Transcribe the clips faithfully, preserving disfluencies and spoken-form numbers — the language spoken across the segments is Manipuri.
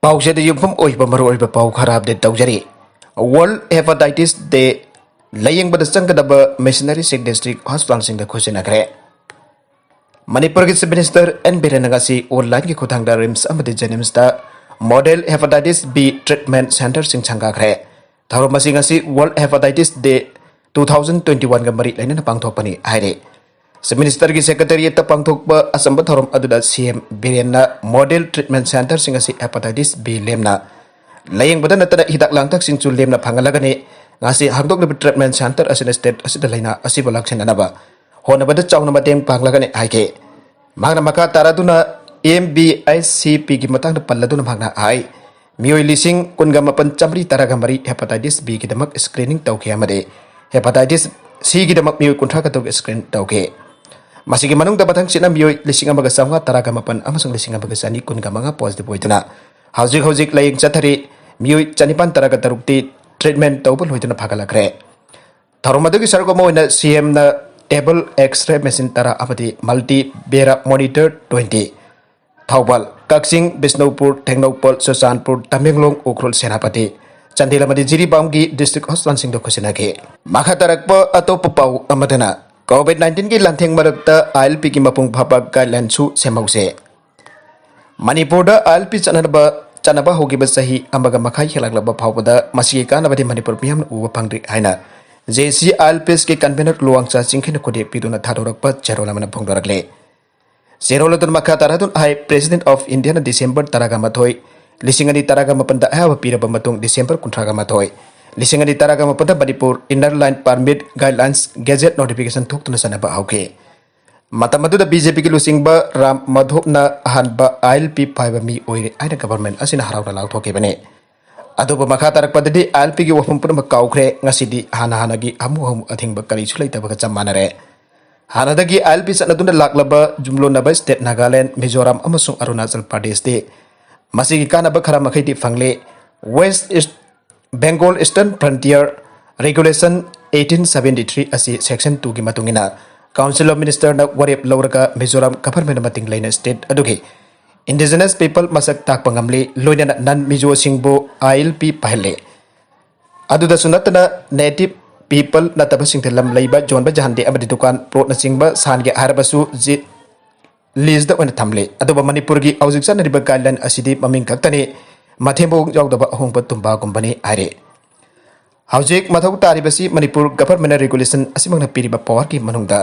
ꯄꯥꯎꯁꯦꯗ ꯌꯨꯝꯐꯝ ꯑꯣꯏꯕ ꯃꯔꯨꯑꯣꯏꯕ ꯄꯥꯎ ꯈꯔ ꯑꯞꯗꯦꯠ ꯇꯧꯖꯔꯤ꯫ ꯋꯥꯔꯜꯗ ꯍꯦꯄꯥꯇꯥꯏꯇꯤꯁ ꯗꯦ ꯂꯥꯌꯦꯡꯕꯗ ꯆꯪꯒꯗꯕ ꯃꯤꯁꯅꯔꯤꯁꯤꯡ ꯗꯤꯁꯇ꯭ꯔꯤꯛ ꯍꯣꯁꯄꯤꯇꯥꯜꯁꯤꯡꯗ ꯈꯨꯠꯁꯤꯟꯅꯈ꯭ꯔꯦ꯫ ꯃꯅꯤꯄꯨꯔꯒꯤ ꯆꯤꯐ ꯃꯤꯅꯤꯁꯇꯔ ꯑꯦꯟ ꯕꯤꯔꯦꯟꯅ ꯉꯁꯤ ꯑꯣꯟꯂꯥꯏꯟꯒꯤ ꯈꯨꯠꯊꯥꯡꯗ ꯔꯤꯝꯁ ꯑꯃꯗꯤ ꯖꯦꯅꯤꯝꯁꯇ ꯃꯣꯗꯦꯜ ꯍꯦꯄꯥꯇꯥꯏꯇꯤꯁ ꯕꯤ ꯇ꯭ꯔꯤꯠꯃꯦꯟ ꯁꯦꯟꯇꯔꯁꯤꯡ ꯁꯪꯒꯥꯈ꯭ꯔꯦ꯫ ꯊꯧꯔꯝ ꯑꯁꯤ ꯉꯁꯤ ꯋꯥꯔꯜꯗ ꯍꯦꯄꯥꯇꯥꯏꯇꯤꯁ ꯗꯦ ꯇꯨ ꯊꯥꯎꯖꯟ ꯇ꯭ꯋꯦꯟꯇꯤ ꯋꯥꯟꯒ ꯃꯔꯤ ꯂꯩꯅꯅ ꯄꯥꯡꯊꯣꯛꯄꯅꯤ ꯍꯥꯏꯔꯤ꯫ ꯆꯤꯐ ꯃꯤꯅꯤꯁꯇꯔꯒꯤ ꯁꯦꯀ꯭ꯔꯦꯇꯦꯔꯤꯌꯦꯠꯇ ꯄꯥꯡꯊꯣꯛꯄ ꯑꯆꯝꯕ ꯊꯧꯔꯝ ꯑꯗꯨꯗ ꯁꯤ ꯑꯦꯝ ꯕꯤꯔꯦꯟꯅ ꯃꯣꯗꯦꯜ ꯇ꯭ꯔꯤꯠꯃꯦꯟ ꯁꯦꯟꯇꯔꯁꯤꯡ ꯑꯁꯤ ꯍꯦꯄꯥꯇꯥꯏꯇꯤꯁ ꯕꯤ ꯂꯦꯝꯅ ꯂꯥꯌꯦꯡꯕꯗ ꯅꯠꯇꯅ ꯍꯤꯗꯥꯛ ꯂꯥꯡꯊꯛꯁꯤꯡꯁꯨ ꯂꯦꯝꯅ ꯐꯪꯍꯜꯂꯒꯅꯤ꯫ ꯉꯁꯤ ꯍꯥꯡꯗꯣꯛꯂꯤꯕ ꯇ꯭ꯔꯤꯠꯃꯦꯟ ꯁꯦꯟꯇꯔ ꯑꯁꯤꯅ ꯁ꯭ꯇꯦꯠ ꯑꯁꯤꯗ ꯂꯥꯏꯅꯥ ꯑꯁꯤꯕꯨ ꯂꯥꯛꯁꯤꯟꯅꯅꯕ ꯍꯣꯠꯅꯕꯗ ꯆꯥꯎꯅ ꯃꯇꯦꯡ ꯄꯥꯡꯂꯒꯅꯤ ꯍꯥꯏꯈꯤ꯫ ꯃꯍꯥꯛꯅ ꯃꯈꯥ ꯇꯥꯔꯗꯨꯅ ꯑꯦꯝ ꯕꯤ ꯑꯥꯏ ꯁꯤ ꯄꯤꯒꯤ ꯃꯇꯥꯡꯗ ꯄꯜꯂꯗꯨꯅ ꯃꯍꯥꯛꯅ ꯍꯥꯏ, ꯃꯤꯑꯣꯏ ꯂꯤꯁꯤꯡ ꯀꯨꯟꯒ ꯃꯥꯄꯟ ꯆꯥꯃꯔꯤ ꯇꯔꯥꯒ ꯃꯔꯤ ꯍꯦꯄꯥꯇꯥꯏꯇꯤꯁ ꯕꯤꯒꯤꯗꯃꯛ ꯁ꯭ꯀ꯭ꯔꯤꯅꯤꯡ ꯇꯧꯈꯤ ꯑꯃꯗꯤ ꯍꯦꯄꯥꯇꯥꯏꯇꯤꯁ ꯁꯤꯒꯤꯗꯃꯛ ꯃꯤꯑꯣꯏ ꯀꯨꯟꯊ꯭ꯔꯥꯒ ꯇꯔꯨꯛ ꯁ꯭ꯀ꯭ꯔꯤꯟ ꯇꯧꯈꯤ꯫ ꯃꯁꯤꯒꯤ ꯃꯅꯨꯡꯗ ꯃꯊꯪꯁꯤꯠꯅ ꯃꯤꯑꯣꯏ ꯂꯤꯁꯤꯡ ꯑꯃꯒ ꯆꯥꯝꯃꯉꯥ ꯇꯔꯥꯒ ꯃꯥꯄꯟ ꯑꯃꯁꯨꯡ ꯂꯤꯁꯤꯡ ꯑꯃꯒ ꯆꯅꯤ ꯀꯨꯟꯒ ꯃꯉꯥ ꯄꯣꯖꯤꯇꯤꯚ ꯑꯣꯏꯗꯨꯅ ꯍꯧꯖꯤꯛ ꯍꯧꯖꯤꯛ ꯂꯥꯌꯦꯡ ꯆꯠꯊꯔꯤ꯫ ꯃꯤꯑꯣꯏ ꯆꯅꯤꯄꯥꯟ ꯇꯔꯥꯒ ꯇꯔꯨꯛꯇꯤ ꯇ꯭ꯔꯤꯠꯃꯦꯟ ꯇꯧꯕ ꯂꯣꯏꯗꯨꯅ ꯐꯒꯠꯂꯛꯈ꯭ꯔꯦ꯫ ꯊꯧꯔꯝ ꯑꯗꯨꯒꯤ ꯁꯔꯨꯛ ꯑꯃ ꯑꯣꯏꯅ ꯁꯤ ꯑꯦꯝꯅ ꯇꯦꯕꯜ ꯑꯦꯛꯁ-ꯔꯦ ꯃꯦꯁꯤꯟ ꯇꯔꯥ ꯑꯃꯗꯤ ꯃꯜꯇꯤ ꯕꯦꯔꯥ ꯃꯣꯅꯤꯇꯔ ꯇ꯭ꯋꯦꯟꯇꯤ ꯊꯧꯕꯥꯜ, ꯀꯛꯆꯤꯡ, ꯕꯤꯁꯅꯨꯄꯨꯔ, ꯇꯦꯡꯅꯧꯄꯜ, ꯆꯨꯔꯆꯥꯟꯄꯨꯔ, ꯇꯃꯦꯡꯂꯣꯡ, ꯎꯈ꯭ꯔꯨꯜ, ꯁꯦꯅꯥꯄꯇꯤ, ꯆꯥꯟꯗꯦꯜ ꯑꯃꯗꯤ ꯖꯤꯔꯤꯕꯥꯝꯒꯤ ꯗꯤꯁꯇ꯭ꯔꯤꯛ ꯍꯣꯁꯄꯤꯇꯥꯜꯁꯤꯡꯗ ꯈꯨꯠꯁꯤꯟꯅꯈꯤ꯫ ꯃꯈꯥ ꯇꯥꯔꯛꯄ ꯑꯇꯣꯞꯄ ꯄꯥꯎ ꯑꯃꯗꯅ, ꯀꯣꯚꯤꯗ ꯅꯥꯏꯟꯇꯤꯟꯒꯤ ꯂꯥꯟꯊꯦꯡ ꯃꯔꯛꯇ ꯑꯥꯏ ꯑꯦꯜ ꯄꯤꯒꯤ ꯃꯄꯨꯡ ꯐꯥꯕ ꯒꯥꯏꯗꯂꯥꯏꯟꯁꯨ ꯁꯦꯝꯍꯧꯁꯦ꯫ ꯃꯅꯤꯄꯨꯔꯗ ꯑꯥꯏ ꯑꯦꯜ ꯄꯤ ꯆꯠꯅꯕ, ꯆꯠꯅꯕ ꯍꯧꯈꯤꯕ ꯆꯍꯤ ꯑꯃꯒ ꯃꯈꯥꯏ ꯍꯦꯜꯂꯛꯂꯕ ꯐꯥꯎꯕꯗ ꯃꯁꯤꯒꯤ ꯀꯥꯟꯅꯕꯗꯤ ꯃꯅꯤꯄꯨꯔ ꯃꯤꯌꯥꯝꯅ ꯎꯕ ꯐꯪꯗ꯭ꯔꯤ ꯍꯥꯏꯅ J C I L P ꯑꯦꯁꯀꯤ convener ꯂꯨꯋꯥꯡꯆꯥ ꯆꯤꯡꯈꯩꯅ ꯈꯨꯗꯦꯞ ꯄꯤꯗꯨꯅ ꯊꯥꯗꯣꯔꯛꯄ ꯆꯦꯔꯣꯜ ꯑꯃꯅ ꯐꯣꯡꯗꯣꯔꯛꯂꯤ꯫ ꯆꯦꯔꯣꯜ ꯑꯗꯨꯅ ꯃꯈꯥ ꯇꯥꯔꯗꯨꯅ ꯍꯥꯏ, President of Indiaꯅ ꯗꯤꯁꯦꯝꯕꯔ ꯇꯔꯥꯒ ꯃꯥꯊꯣꯏ, ꯂꯤꯁꯤꯡ ꯑꯅꯤ ꯇꯔꯥꯒ ꯃꯥꯄꯟꯗ ꯑꯌꯥꯕ ꯄꯤꯔꯕ ꯃꯇꯨꯡ ꯗꯤꯁꯦꯝꯕꯔ ꯀꯨꯟꯊ꯭ꯔꯥꯒ ꯃꯥꯊꯣꯏ, ꯂꯤꯁꯤꯡ ꯑꯅꯤ ꯇꯔꯥꯒ ꯃꯥꯄꯟꯗ Manipur Inner Line Permit Guidelines Gazette Notification ꯊꯣꯛꯇꯨꯅ ꯆꯠꯅꯕ ꯍꯧꯈꯤ꯫ ꯃꯇꯝ ꯑꯗꯨꯗ ꯕꯤ ꯖꯦ ꯄꯤꯒꯤ ꯂꯨꯆꯤꯡꯕ ꯔꯥꯝ ꯃꯥꯙꯣꯞꯅ ꯑꯍꯥꯟꯕ ꯑꯥꯏ ꯑꯦꯜ ꯄꯤ ꯄꯥꯏꯕ ꯃꯤ ꯑꯣꯏꯔꯦ ꯍꯥꯏꯅ ꯒꯚꯔꯟꯃꯦꯟꯠ ꯑꯁꯤꯅ ꯍꯔꯥꯎꯅ ꯂꯥꯎꯊꯣꯛꯈꯤꯕꯅꯤ꯫ ꯑꯗꯨꯕꯨ ꯃꯈꯥ ꯇꯥꯔꯛꯄꯗꯗꯤ ꯑꯥꯏ ꯑꯦꯜ ꯄꯤꯒꯤ ꯋꯥꯐꯝ ꯄꯨꯝꯅꯃꯛ ꯀꯥꯎꯈ꯭ꯔꯦ꯫ ꯉꯁꯤꯗꯤ ꯍꯥꯟꯅ ꯍꯥꯟꯅꯒꯤ ꯍꯥꯃꯨ ꯍꯥꯃꯨ ꯑꯊꯤꯡꯕ ꯀꯔꯤꯁꯨ ꯂꯩꯇꯕꯒ ꯆꯞ ꯃꯥꯟꯅꯔꯦ꯫ ꯍꯥꯟꯅꯗꯒꯤ ꯑꯥꯏ ꯑꯦꯜ ꯄꯤ ꯆꯠꯅꯗꯨꯅ ꯂꯥꯛꯂꯕ ꯌꯨꯝꯂꯣꯟꯅꯕ ꯁ꯭ꯇꯦꯠ ꯅꯥꯒꯥꯂꯦꯟꯗ, ꯃꯤꯖꯣꯔꯥꯝ ꯑꯃꯁꯨꯡ ꯑꯔꯨꯅꯥꯆꯜ ꯄ꯭ꯔꯗꯦꯁꯇꯤ ꯃꯁꯤꯒꯤ ꯀꯥꯟꯅꯕ ꯈꯔ ꯃꯈꯩꯗꯤ ꯐꯪꯂꯦ꯫ West East Bengal Eastern Frontier Regulation eighteen seventy three ꯑꯁꯤ Section two ꯒꯤ ꯃꯇꯨꯡ ꯏꯟꯅ Council of Ministerꯅ ꯋꯥꯔꯦꯞ ꯂꯧꯔꯒ ꯃꯤꯖꯣꯔꯥꯝ ꯒꯚꯔꯟꯃꯦꯟꯠ ꯃꯇꯤꯡ ꯂꯩꯅ ꯁ꯭ꯇꯦꯠ ꯑꯗꯨꯒꯤ Indigenous people ꯃꯁꯛ ꯇꯥꯛꯄ ꯉꯝꯂꯤ, ꯂꯣꯏꯅꯅ non Mizoꯁꯤꯡꯕꯨ I L P ꯄꯥꯏꯍꯜꯂꯤ꯫ ꯑꯗꯨꯗꯁꯨ ꯅꯠꯇꯅ native people ꯅꯠꯇꯕꯁꯤꯡꯗ ꯂꯝ ꯂꯩꯕ, ꯌꯣꯟꯕ, ꯌꯥꯍꯟꯗꯦ ꯑꯃꯗꯤ ꯗꯨꯀꯥꯟ ꯄ꯭ꯂꯣꯠꯅꯆꯤꯡꯕ ꯁꯥꯟꯒꯦ ꯍꯥꯏꯔꯕꯁꯨ ꯖꯤ-, ꯂꯤꯖꯗ ꯑꯣꯏꯅ ꯊꯝꯂꯤ꯫ ꯑꯗꯨꯕꯨ ꯃꯅꯤꯄꯨꯔꯒꯤ ꯍꯧꯖꯤꯛ ꯆꯠꯅꯔꯤꯕ ꯒꯥꯏꯗꯂꯥꯏꯟ ꯑꯁꯤꯗꯤ ꯃꯃꯤꯡ ꯈꯛꯇꯅꯤ, ꯃꯊꯦꯝꯕꯣꯛ ꯌꯥꯎꯗꯕ ꯑꯍꯣꯡꯕ ꯇꯨꯝꯕꯥꯒꯨꯝꯕꯅꯤ ꯍꯥꯏꯔꯤ꯫ ꯍꯧꯖꯤꯛ ꯃꯊꯧ ꯇꯥꯔꯤꯕꯁꯤ ꯃꯅꯤꯄꯨꯔ ꯒꯚꯔꯟꯃꯦꯟꯅ ꯔꯤꯒꯨꯂꯦꯁꯟ ꯑꯁꯤꯃꯛꯅ ꯄꯤꯔꯤꯕ ꯄꯋꯥꯔꯒꯤ ꯃꯅꯨꯡꯗ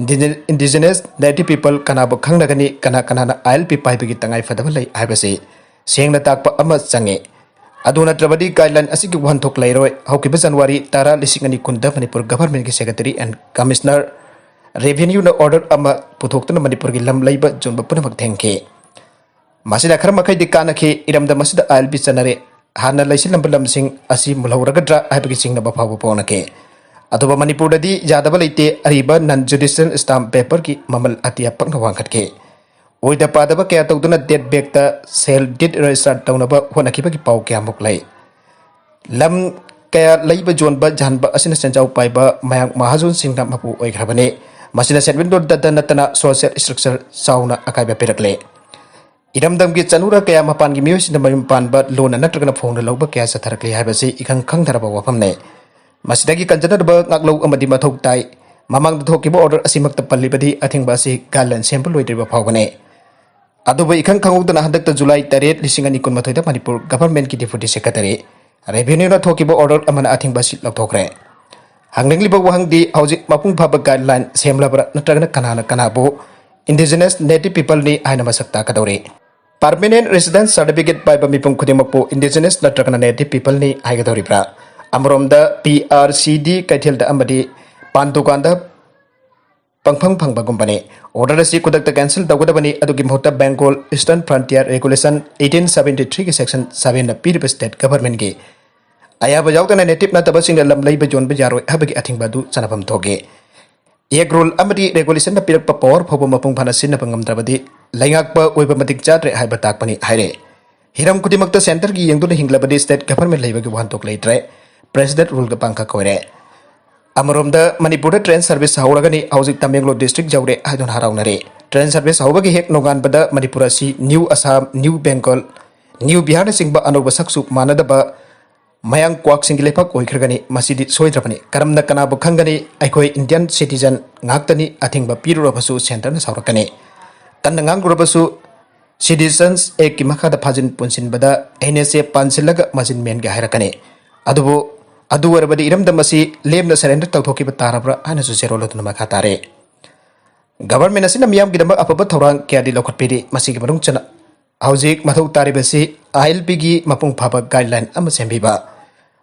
ꯏꯟꯗꯤꯖꯤ-, ꯏꯟꯗꯤꯖꯤꯅꯁ ꯅꯦꯇꯤꯚ ꯄꯤꯄꯜ ꯀꯅꯥꯕꯨ ꯈꯪꯅꯒꯅꯤ, ꯀꯅꯥ ꯀꯅꯥꯅ I L P ꯄꯥꯏꯕꯒꯤ ꯇꯉꯥꯏ ꯐꯗꯕ ꯂꯩ ꯍꯥꯏꯕꯁꯤ ꯁꯦꯡꯅ ꯇꯥꯛꯄ ꯑꯃ ꯆꯪꯉꯤ꯫ ꯑꯗꯨ ꯅꯠꯇ꯭ꯔꯕꯗꯤ ꯒꯥꯏꯗꯂꯥꯏꯟ ꯑꯁꯤꯒꯤ ꯋꯥꯍꯟꯊꯣꯛ ꯂꯩꯔꯣꯏ꯫ ꯍꯧꯈꯤꯕ ꯖꯅꯋꯥꯔꯤ ꯇꯔꯥ, ꯂꯤꯁꯤꯡ ꯑꯅꯤ ꯀꯨꯟꯗ ꯃꯅꯤꯄꯨꯔ ꯒꯚꯔꯟꯃꯦꯟꯒꯤ ꯁꯦꯀ꯭ꯔꯦꯇꯔꯤ ꯑꯦꯟ ꯀꯃꯤꯁꯅꯔ ꯔꯦꯚꯦꯅ꯭ꯌꯨꯅ ꯑꯣꯔꯗꯔ ꯑꯃ ꯄꯨꯊꯣꯛꯇꯨꯅ ꯃꯅꯤꯄꯨꯔꯒꯤ ꯂꯝ ꯂꯩꯕ ꯌꯣꯟꯕ ꯄꯨꯝꯅꯃꯛ ꯊꯤꯡꯈꯤ꯫ ꯃꯁꯤꯅ ꯈꯔ ꯃꯈꯩꯗꯤ ꯀꯥꯟꯅꯈꯤ꯫ ꯏꯔꯝꯗꯝ ꯑꯁꯤꯗ I L P ꯆꯠꯅꯔꯦ꯫ ꯍꯥꯟꯅ ꯂꯩꯁꯤꯜꯂꯝꯕ ꯂꯝꯁꯤꯡ ꯑꯁꯤ ꯃꯨꯜꯍꯧꯔꯒꯗ꯭ꯔꯥ ꯍꯥꯏꯕꯒꯤ ꯆꯤꯡꯅꯕ ꯐꯥꯎꯕ ꯐꯣꯡꯅꯈꯤ꯫ ꯑꯗꯨꯕꯨ ꯃꯅꯤꯄꯨꯔꯗꯗꯤ ꯌꯥꯗꯕ ꯂꯩꯇꯦ꯫ ꯑꯔꯤꯕ non judicial stamp paperꯒꯤ ꯃꯃꯜ ꯑꯇꯤꯌꯥ ꯄꯛꯅ ꯋꯥꯡꯈꯠꯈꯤ꯫ ꯑꯣꯏꯗ ꯄꯥꯗꯕ ꯀꯌꯥ ꯇꯧꯗꯨꯅ date backꯇ ꯁꯦꯜ deed register ꯇꯧꯅꯕ ꯍꯣꯠꯅꯈꯤꯕꯒꯤ ꯄꯥꯎ ꯀꯌꯥꯃꯨꯛ ꯂꯩ꯫ ꯂꯝ ꯀꯌꯥ ꯂꯩꯕ ꯌꯣꯟꯕ ꯌꯥꯍꯟꯕ ꯑꯁꯤꯅ ꯁꯦꯟꯖꯥꯎ ꯄꯥꯏꯕ ꯃꯌꯥꯡ ꯃꯍꯥꯖꯣꯟꯁꯤꯡꯅ ꯃꯄꯨ ꯑꯣꯏꯈ꯭ꯔꯕꯅꯤ꯫ ꯃꯁꯤꯅ ꯁꯦꯟꯃꯤꯠꯂꯣꯟꯗꯇ ꯅꯠꯇꯅ social structure ꯆꯥꯎꯅ ꯑꯀꯥꯏꯕ ꯄꯤꯔꯛꯂꯦ꯫ ꯏꯔꯝꯗꯝꯒꯤ ꯆꯅꯨꯔ ꯀꯌꯥ ꯃꯄꯥꯟꯒꯤ ꯃꯤꯑꯣꯏꯁꯤꯡꯅ ꯃꯌꯨꯝ ꯄꯥꯟꯕ ꯂꯣꯟꯅ ꯅꯠꯇ꯭ꯔꯒꯅ ꯐꯣꯡꯅ ꯂꯧꯕ ꯀꯌꯥ ꯆꯠꯊꯔꯛꯂꯤ ꯍꯥꯏꯕꯁꯤ ꯏꯈꯪ ꯈꯪꯊꯔꯕ ꯋꯥꯐꯝꯅꯤ꯫ ꯃꯁꯤꯗꯒꯤ ꯀꯟꯖꯅꯕ ꯉꯥꯛꯂꯧ ꯑꯃꯗꯤ ꯃꯊꯧ ꯇꯥꯏ꯫ ꯃꯃꯥꯡꯗ ꯊꯣꯛꯈꯤꯕ ꯑꯣꯔꯗꯔ ꯑꯁꯤꯃꯛꯇ ꯄꯜꯂꯤꯕꯗꯤ ꯑꯊꯤꯡꯕ ꯑꯁꯤ ꯒꯥꯏꯗꯂꯥꯏꯟ ꯁꯦꯝꯕ ꯂꯣꯏꯗ꯭ꯔꯤꯕ ꯐꯥꯎꯕꯅꯤ꯫ ꯑꯗꯨꯕꯨ ꯏꯈꯪ ꯈꯪꯍꯧꯗꯅ ꯍꯟꯗꯛꯇ ꯖꯨꯂꯥꯏ ꯇꯔꯦꯠ, ꯂꯤꯁꯤꯡ ꯑꯅꯤ ꯀꯨꯟꯃꯥꯊꯣꯏꯗ ꯃꯅꯤꯄꯨꯔ ꯒꯚꯔꯟꯃꯦꯟꯠꯀꯤ ꯗꯤꯄ꯭ꯌꯨꯇꯤ ꯁꯦꯀ꯭ꯔꯦꯇꯔꯤ ꯔꯦꯚꯦꯅ꯭ꯌꯨꯅ ꯊꯣꯛꯈꯤꯕ ꯑꯣꯔꯗꯔ ꯑꯃꯅ ꯑꯊꯤꯡꯕ ꯑꯁꯤ ꯂꯧꯊꯣꯛꯈ꯭ꯔꯦ꯫ ꯍꯪꯅꯤꯡꯂꯤꯕ ꯋꯥꯍꯪꯗꯤ, ꯍꯧꯖꯤꯛ ꯃꯄꯨꯡ ꯐꯥꯕ ꯒꯥꯏꯗꯂꯥꯏꯟ ꯁꯦꯝꯂꯕ꯭ꯔꯥ, ꯅꯠꯇ꯭ꯔꯒꯅ ꯀꯅꯥꯅ ꯀꯅꯥꯕꯨ ꯏꯟꯗꯤꯖꯤꯅꯁ ꯅꯦꯇꯤꯚ ꯄꯤꯄꯜꯅꯤ ꯍꯥꯏꯅ ꯃꯁꯛ ꯇꯥꯛꯀꯗꯧꯔꯤ? ꯄꯔꯃꯦꯅꯦꯟꯠ ꯔꯦꯁꯤꯗꯦꯟꯁ ꯁꯥꯔꯇꯤꯐꯤꯀꯦꯠ ꯄꯥꯏꯕ ꯃꯤꯄꯨꯝ ꯈꯨꯗꯤꯡꯃꯛꯄꯨ ꯏꯟꯗꯤꯖꯤꯅꯁ ꯅꯠꯇ꯭ꯔꯒꯅ ꯅꯦꯇꯤꯚ ꯄꯤꯄꯜꯅꯤ ꯍꯥꯏꯒꯗꯧꯔꯤꯕ꯭ꯔꯥ? ꯑꯃꯔꯣꯝꯗ, ꯄꯤ ꯑꯥꯔ ꯁꯤ ꯗꯤ ꯀꯩꯊꯦꯜꯗ ꯑꯃꯗꯤ ꯄꯥꯟ ꯗꯨꯀꯥꯟꯗ ꯄꯪꯐꯪ ꯐꯪꯕꯒꯨꯝꯕꯅꯤ꯫ ꯑꯣꯔꯗꯔ ꯑꯁꯤ ꯈꯨꯗꯛꯇ ꯀꯦꯟꯁꯦꯜ ꯇꯧꯒꯗꯕꯅꯤ꯫ ꯑꯗꯨꯒꯤ ꯃꯍꯨꯠꯇ Bengal, Eastern Frontier Regulation eighteen seventy threeꯒꯤ section sevenꯅ ꯄꯤꯔꯤꯕ ꯁ꯭ꯇꯦꯠ ꯒꯚꯔꯟꯃꯦꯟꯠꯀꯤ ꯑꯌꯥꯕ ꯌꯥꯎꯗꯅ ꯅꯦꯇꯤꯚ ꯅꯠꯇꯕꯁꯤꯡꯅ ꯂꯝ ꯂꯩꯕ ꯌꯣꯟꯕ ꯌꯥꯔꯣꯏ ꯍꯥꯏꯕꯒꯤ ꯑꯊꯤꯡꯕ ꯑꯗꯨ ꯆꯠꯅꯐꯝ ꯊꯣꯛꯏ꯫ ꯑꯦꯛ ꯔꯨꯜ ꯑꯃꯗꯤ ꯔꯦꯒꯨꯂꯦꯁꯟꯅ ꯄꯤꯔꯛꯄ ꯄꯋꯥꯔ ꯐꯥꯎꯕ ꯃꯄꯨꯡ ꯐꯥꯅ ꯁꯤꯖꯤꯟꯅꯕ ꯉꯝꯗ꯭ꯔꯕꯗꯤ ꯂꯩꯉꯥꯛꯄ ꯑꯣꯏꯕ ꯃꯇꯤꯛ ꯆꯥꯗ꯭ꯔꯦ ꯍꯥꯏꯕ ꯇꯥꯛꯄꯅꯤ ꯍꯥꯏꯔꯦ꯫ ꯍꯤꯔꯝ ꯈꯨꯗꯤꯡꯃꯛꯇ ꯁꯦꯟꯇꯔꯒꯤ ꯌꯦꯡꯗꯨꯅ ꯍꯤꯡꯂꯕꯗꯤ ꯁ꯭ꯇꯦꯠ ꯒꯚꯔꯟꯃꯦꯟꯠ ꯂꯩꯕꯒꯤ ꯋꯥꯍꯟꯊꯣꯛ ꯂꯩꯇ꯭ꯔꯦ꯫ ꯄ꯭ꯔꯦꯁꯤꯗꯦꯟꯠ ꯔꯨꯜꯒ ꯄꯥꯡꯈꯛ ꯑꯣꯏꯔꯦ꯫ ꯑꯃꯔꯣꯝꯗ ꯃꯅꯤꯄꯨꯔꯗ ꯇ꯭ꯔꯦꯟ ꯁꯔꯚꯤꯁ ꯍꯧꯔꯒꯅꯤ, ꯍꯧꯖꯤꯛ ꯇꯃꯦꯡꯂꯣꯡ ꯗꯤꯁꯇ꯭ꯔꯤꯛ ꯌꯧꯔꯦ ꯍꯥꯏꯗꯨꯅ ꯍꯔꯥꯎꯅꯔꯤ꯫ ꯇ꯭ꯔꯦꯟ ꯁꯔꯚꯤꯁ ꯍꯧꯕꯒꯤ ꯍꯦꯛ ꯅꯣꯡꯉꯥꯟꯕꯗ ꯃꯅꯤꯄꯨꯔ ꯑꯁꯤ new Assam, new Bengal, new ꯕꯤꯍꯥꯔꯅꯆꯤꯡꯕ ꯑꯅꯧꯕ ꯁꯛꯆꯨ ꯃꯥꯟꯅꯗꯕ ꯃꯌꯥꯡ ꯀ꯭ꯋꯥꯛꯁꯤꯡꯒꯤ ꯂꯩꯄꯥꯛ ꯑꯣꯏꯈ꯭ꯔꯒꯅꯤ꯫ ꯃꯁꯤꯗꯤ ꯁꯣꯏꯗ꯭ꯔꯕꯅꯤ꯫ ꯀꯔꯝꯅ ꯀꯅꯥꯕꯨ ꯈꯪꯒꯅꯤ? ꯑꯩꯈꯣꯏ ꯏꯟꯗꯤꯌꯟ ꯁꯤꯇꯤꯖꯟ ꯉꯥꯛꯇꯅꯤ꯫ ꯑꯊꯤꯡꯕ ꯄꯤꯔꯨꯔꯕꯁꯨ ꯁꯦꯟꯇꯔꯅ ꯁꯥꯎꯔꯛꯀꯅꯤ꯫ ꯀꯟꯅ ꯉꯥꯡꯂꯨꯔꯕꯁꯨ ꯁꯤꯇꯤꯖꯟꯁ ꯑꯦꯛꯀꯤ ꯃꯈꯥꯗ ꯐꯥꯖꯤꯟ ꯄꯨꯟꯁꯤꯟꯕꯗ ꯑꯦꯟ ꯑꯦꯁ ꯑꯦ ꯄꯥꯟꯁꯤꯜꯂꯒ ꯃꯆꯤꯟ ꯃꯦꯟꯒꯦ ꯍꯥꯏꯔꯛꯀꯅꯤ꯫ ꯑꯗꯨꯕꯨ ꯑꯗꯨ ꯑꯣꯏꯔꯕꯗꯤ ꯏꯔꯝꯗꯝ ꯑꯁꯤ ꯂꯦꯝꯅ ꯁꯔꯦꯟꯗꯔ ꯇꯧꯊꯣꯛꯈꯤꯕ ꯇꯥꯔꯕ꯭ꯔꯥ ꯍꯥꯏꯅꯁꯨ ꯆꯦꯔꯣꯜ ꯑꯗꯨꯅ ꯃꯈꯥ ꯇꯥꯔꯦ꯫ ꯒꯚꯔꯟꯃꯦꯟꯠ ꯑꯁꯤꯅ ꯃꯤꯌꯥꯝꯒꯤꯗꯃꯛ ꯑꯐꯕ ꯊꯧꯔꯥꯡ ꯀꯌꯥꯗꯤ ꯂꯧꯈꯠꯄꯤꯔꯤ꯫ ꯃꯁꯤꯒꯤ ꯃꯅꯨꯡ ꯆꯟꯅ ꯍꯧꯖꯤꯛ ꯃꯊꯧ ꯇꯥꯔꯤꯕꯁꯤ ꯑꯥꯏ ꯑꯦꯜ ꯄꯤꯒꯤ ꯃꯄꯨꯡ ꯐꯥꯕ ꯒꯥꯏꯗꯂꯥꯏꯟ ꯑꯃ ꯁꯦꯝꯕꯤꯕ,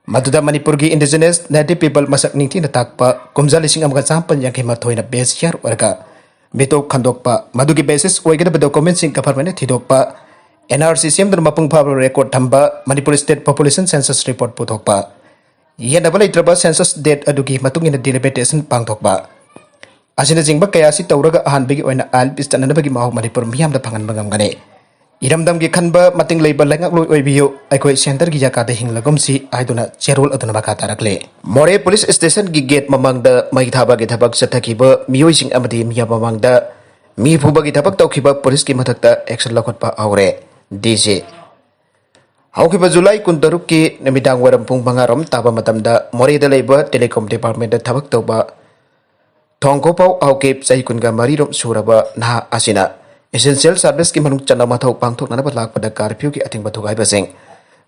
ꯃꯗꯨꯗ ꯃꯅꯤꯄꯨꯔꯒꯤ ꯏꯟꯗꯤꯖꯤꯅꯁ ꯅꯦꯇꯤꯚ ꯄꯤꯄꯜ ꯃꯁꯛ ꯅꯤꯡꯊꯤꯅ ꯇꯥꯛꯄ, ꯀꯨꯝꯖꯥ ꯂꯤꯁꯤꯡ ꯑꯃꯒ ꯆꯥꯃꯥꯄꯟ ꯌꯥꯡꯈꯩ ꯃꯥꯊꯣꯏꯅ ꯕꯦꯁ ꯌꯥꯔ ꯑꯣꯏꯔꯒ ꯃꯤꯇꯣꯞ ꯈꯟꯗꯣꯛꯄ, ꯃꯗꯨꯒꯤ ꯕꯦꯁꯤꯁ ꯑꯣꯏꯒꯗꯕ ꯗꯣꯀꯨꯃꯦꯟꯠꯁꯤꯡ ꯒꯚꯔꯟꯃꯦꯟꯠꯅ ꯊꯤꯗꯣꯛꯄ, ꯑꯦꯟ ꯑꯥꯔ ꯁꯤ ꯁꯦꯝꯗꯨꯅ ꯃꯄꯨꯡ ꯐꯥꯕ ꯔꯦꯀꯣꯔꯗ ꯊꯝꯕ, Manipur state population census report ꯄꯨꯊꯣꯛꯄ, ꯌꯦꯠꯅꯕ ꯂꯩꯇ꯭ꯔꯕ ꯁꯦꯟꯁꯁ ꯗꯦꯠ ꯑꯗꯨꯒꯤ ꯃꯇꯨꯡ ꯏꯟꯅ ꯗꯤꯂꯤꯃꯤꯇꯦꯁꯟ ꯄꯥꯡꯊꯣꯛꯄ ꯑꯁꯤꯅꯆꯤꯡꯕ ꯀꯌꯥ ꯑꯁꯤ ꯇꯧꯔꯒ ꯑꯍꯥꯟꯕꯒꯤ ꯑꯣꯏꯅ ꯑꯥꯏ ꯑꯦꯜ ꯄꯤ ꯆꯠꯅꯅꯕꯒꯤ ꯃꯍꯥꯎ ꯃꯅꯤꯄꯨꯔ ꯃꯤꯌꯥꯝꯗ ꯐꯪꯍꯟꯕ ꯉꯝꯒꯅꯤ꯫ ꯏꯔꯝꯗꯝꯒꯤ ꯈꯟꯕ ꯃꯇꯤꯡ ꯂꯩꯕ ꯂꯩꯉꯥꯛꯂꯣꯏ ꯑꯣꯏꯕꯤꯌꯨ, ꯑꯩꯈꯣꯏ ꯁꯦꯟꯇꯔꯒꯤ ꯌꯥꯀꯥꯗ ꯍꯤꯡꯂꯒꯨꯝꯁꯤ ꯍꯥꯏꯗꯨꯅ ꯆꯦꯔꯣꯜ ꯑꯗꯨꯅ ꯃꯈꯥ ꯇꯥꯔꯛꯂꯤ꯫ ꯃꯣꯔꯦ ꯄꯨꯂꯤꯁ ꯁ꯭ꯇꯦꯁꯟꯒꯤ ꯒꯦꯠ ꯃꯃꯥꯡꯗ ꯃꯩ ꯊꯥꯕꯒꯤ ꯊꯕꯛ ꯆꯠꯊꯈꯤꯕ ꯃꯤꯑꯣꯏꯁꯤꯡ ꯑꯃꯗꯤ ꯃꯤꯌꯥꯝ ꯃꯃꯥꯡꯗ ꯃꯤ ꯐꯨꯕꯒꯤ ꯊꯕꯛ ꯇꯧꯈꯤꯕ ꯄꯨꯂꯤꯁꯀꯤ ꯃꯊꯛꯇ ꯑꯦꯛꯁꯟ ꯂꯧꯈꯠꯄ ꯍꯧꯔꯦ꯫ ꯗꯤ ꯁꯤ꯫ ꯍꯧꯈꯤꯕ ꯖꯨꯂꯥꯏ ꯀꯨꯟꯇꯔꯨꯛꯀꯤ ꯅꯨꯃꯤꯗꯥꯡ ꯋꯥꯏꯔꯝ ꯄꯨꯡ ꯃꯉꯥ ꯔꯣꯝ ꯇꯥꯕ ꯃꯇꯝꯗ ꯃꯣꯔꯦꯗ ꯂꯩꯕ ꯇꯦꯂꯤꯀꯣꯝ ꯗꯤꯄꯥꯔꯠꯃꯦꯟꯠꯇ ꯊꯕꯛ ꯇꯧꯕ ꯊꯣꯡꯈꯣꯄꯥꯎ ꯑꯥꯎꯀꯦꯞ, ꯆꯍꯤ ꯀꯨꯟꯒ ꯃꯔꯤ ꯔꯣꯝ ꯁꯨꯔꯕ ꯅꯍꯥ ꯑꯁꯤꯅ ꯏꯁꯦꯟꯁꯤꯌꯦꯜ ꯁꯔꯚꯤꯁꯀꯤ ꯃꯅꯨꯡ ꯆꯟꯅ ꯃꯊꯧ ꯄꯥꯡꯊꯣꯛꯅꯅꯕ ꯂꯥꯛꯄꯗ ꯀꯥꯔꯐ꯭ꯌꯨꯒꯤ ꯑꯊꯤꯡꯕ ꯊꯨꯒꯥꯏꯕꯁꯤꯡ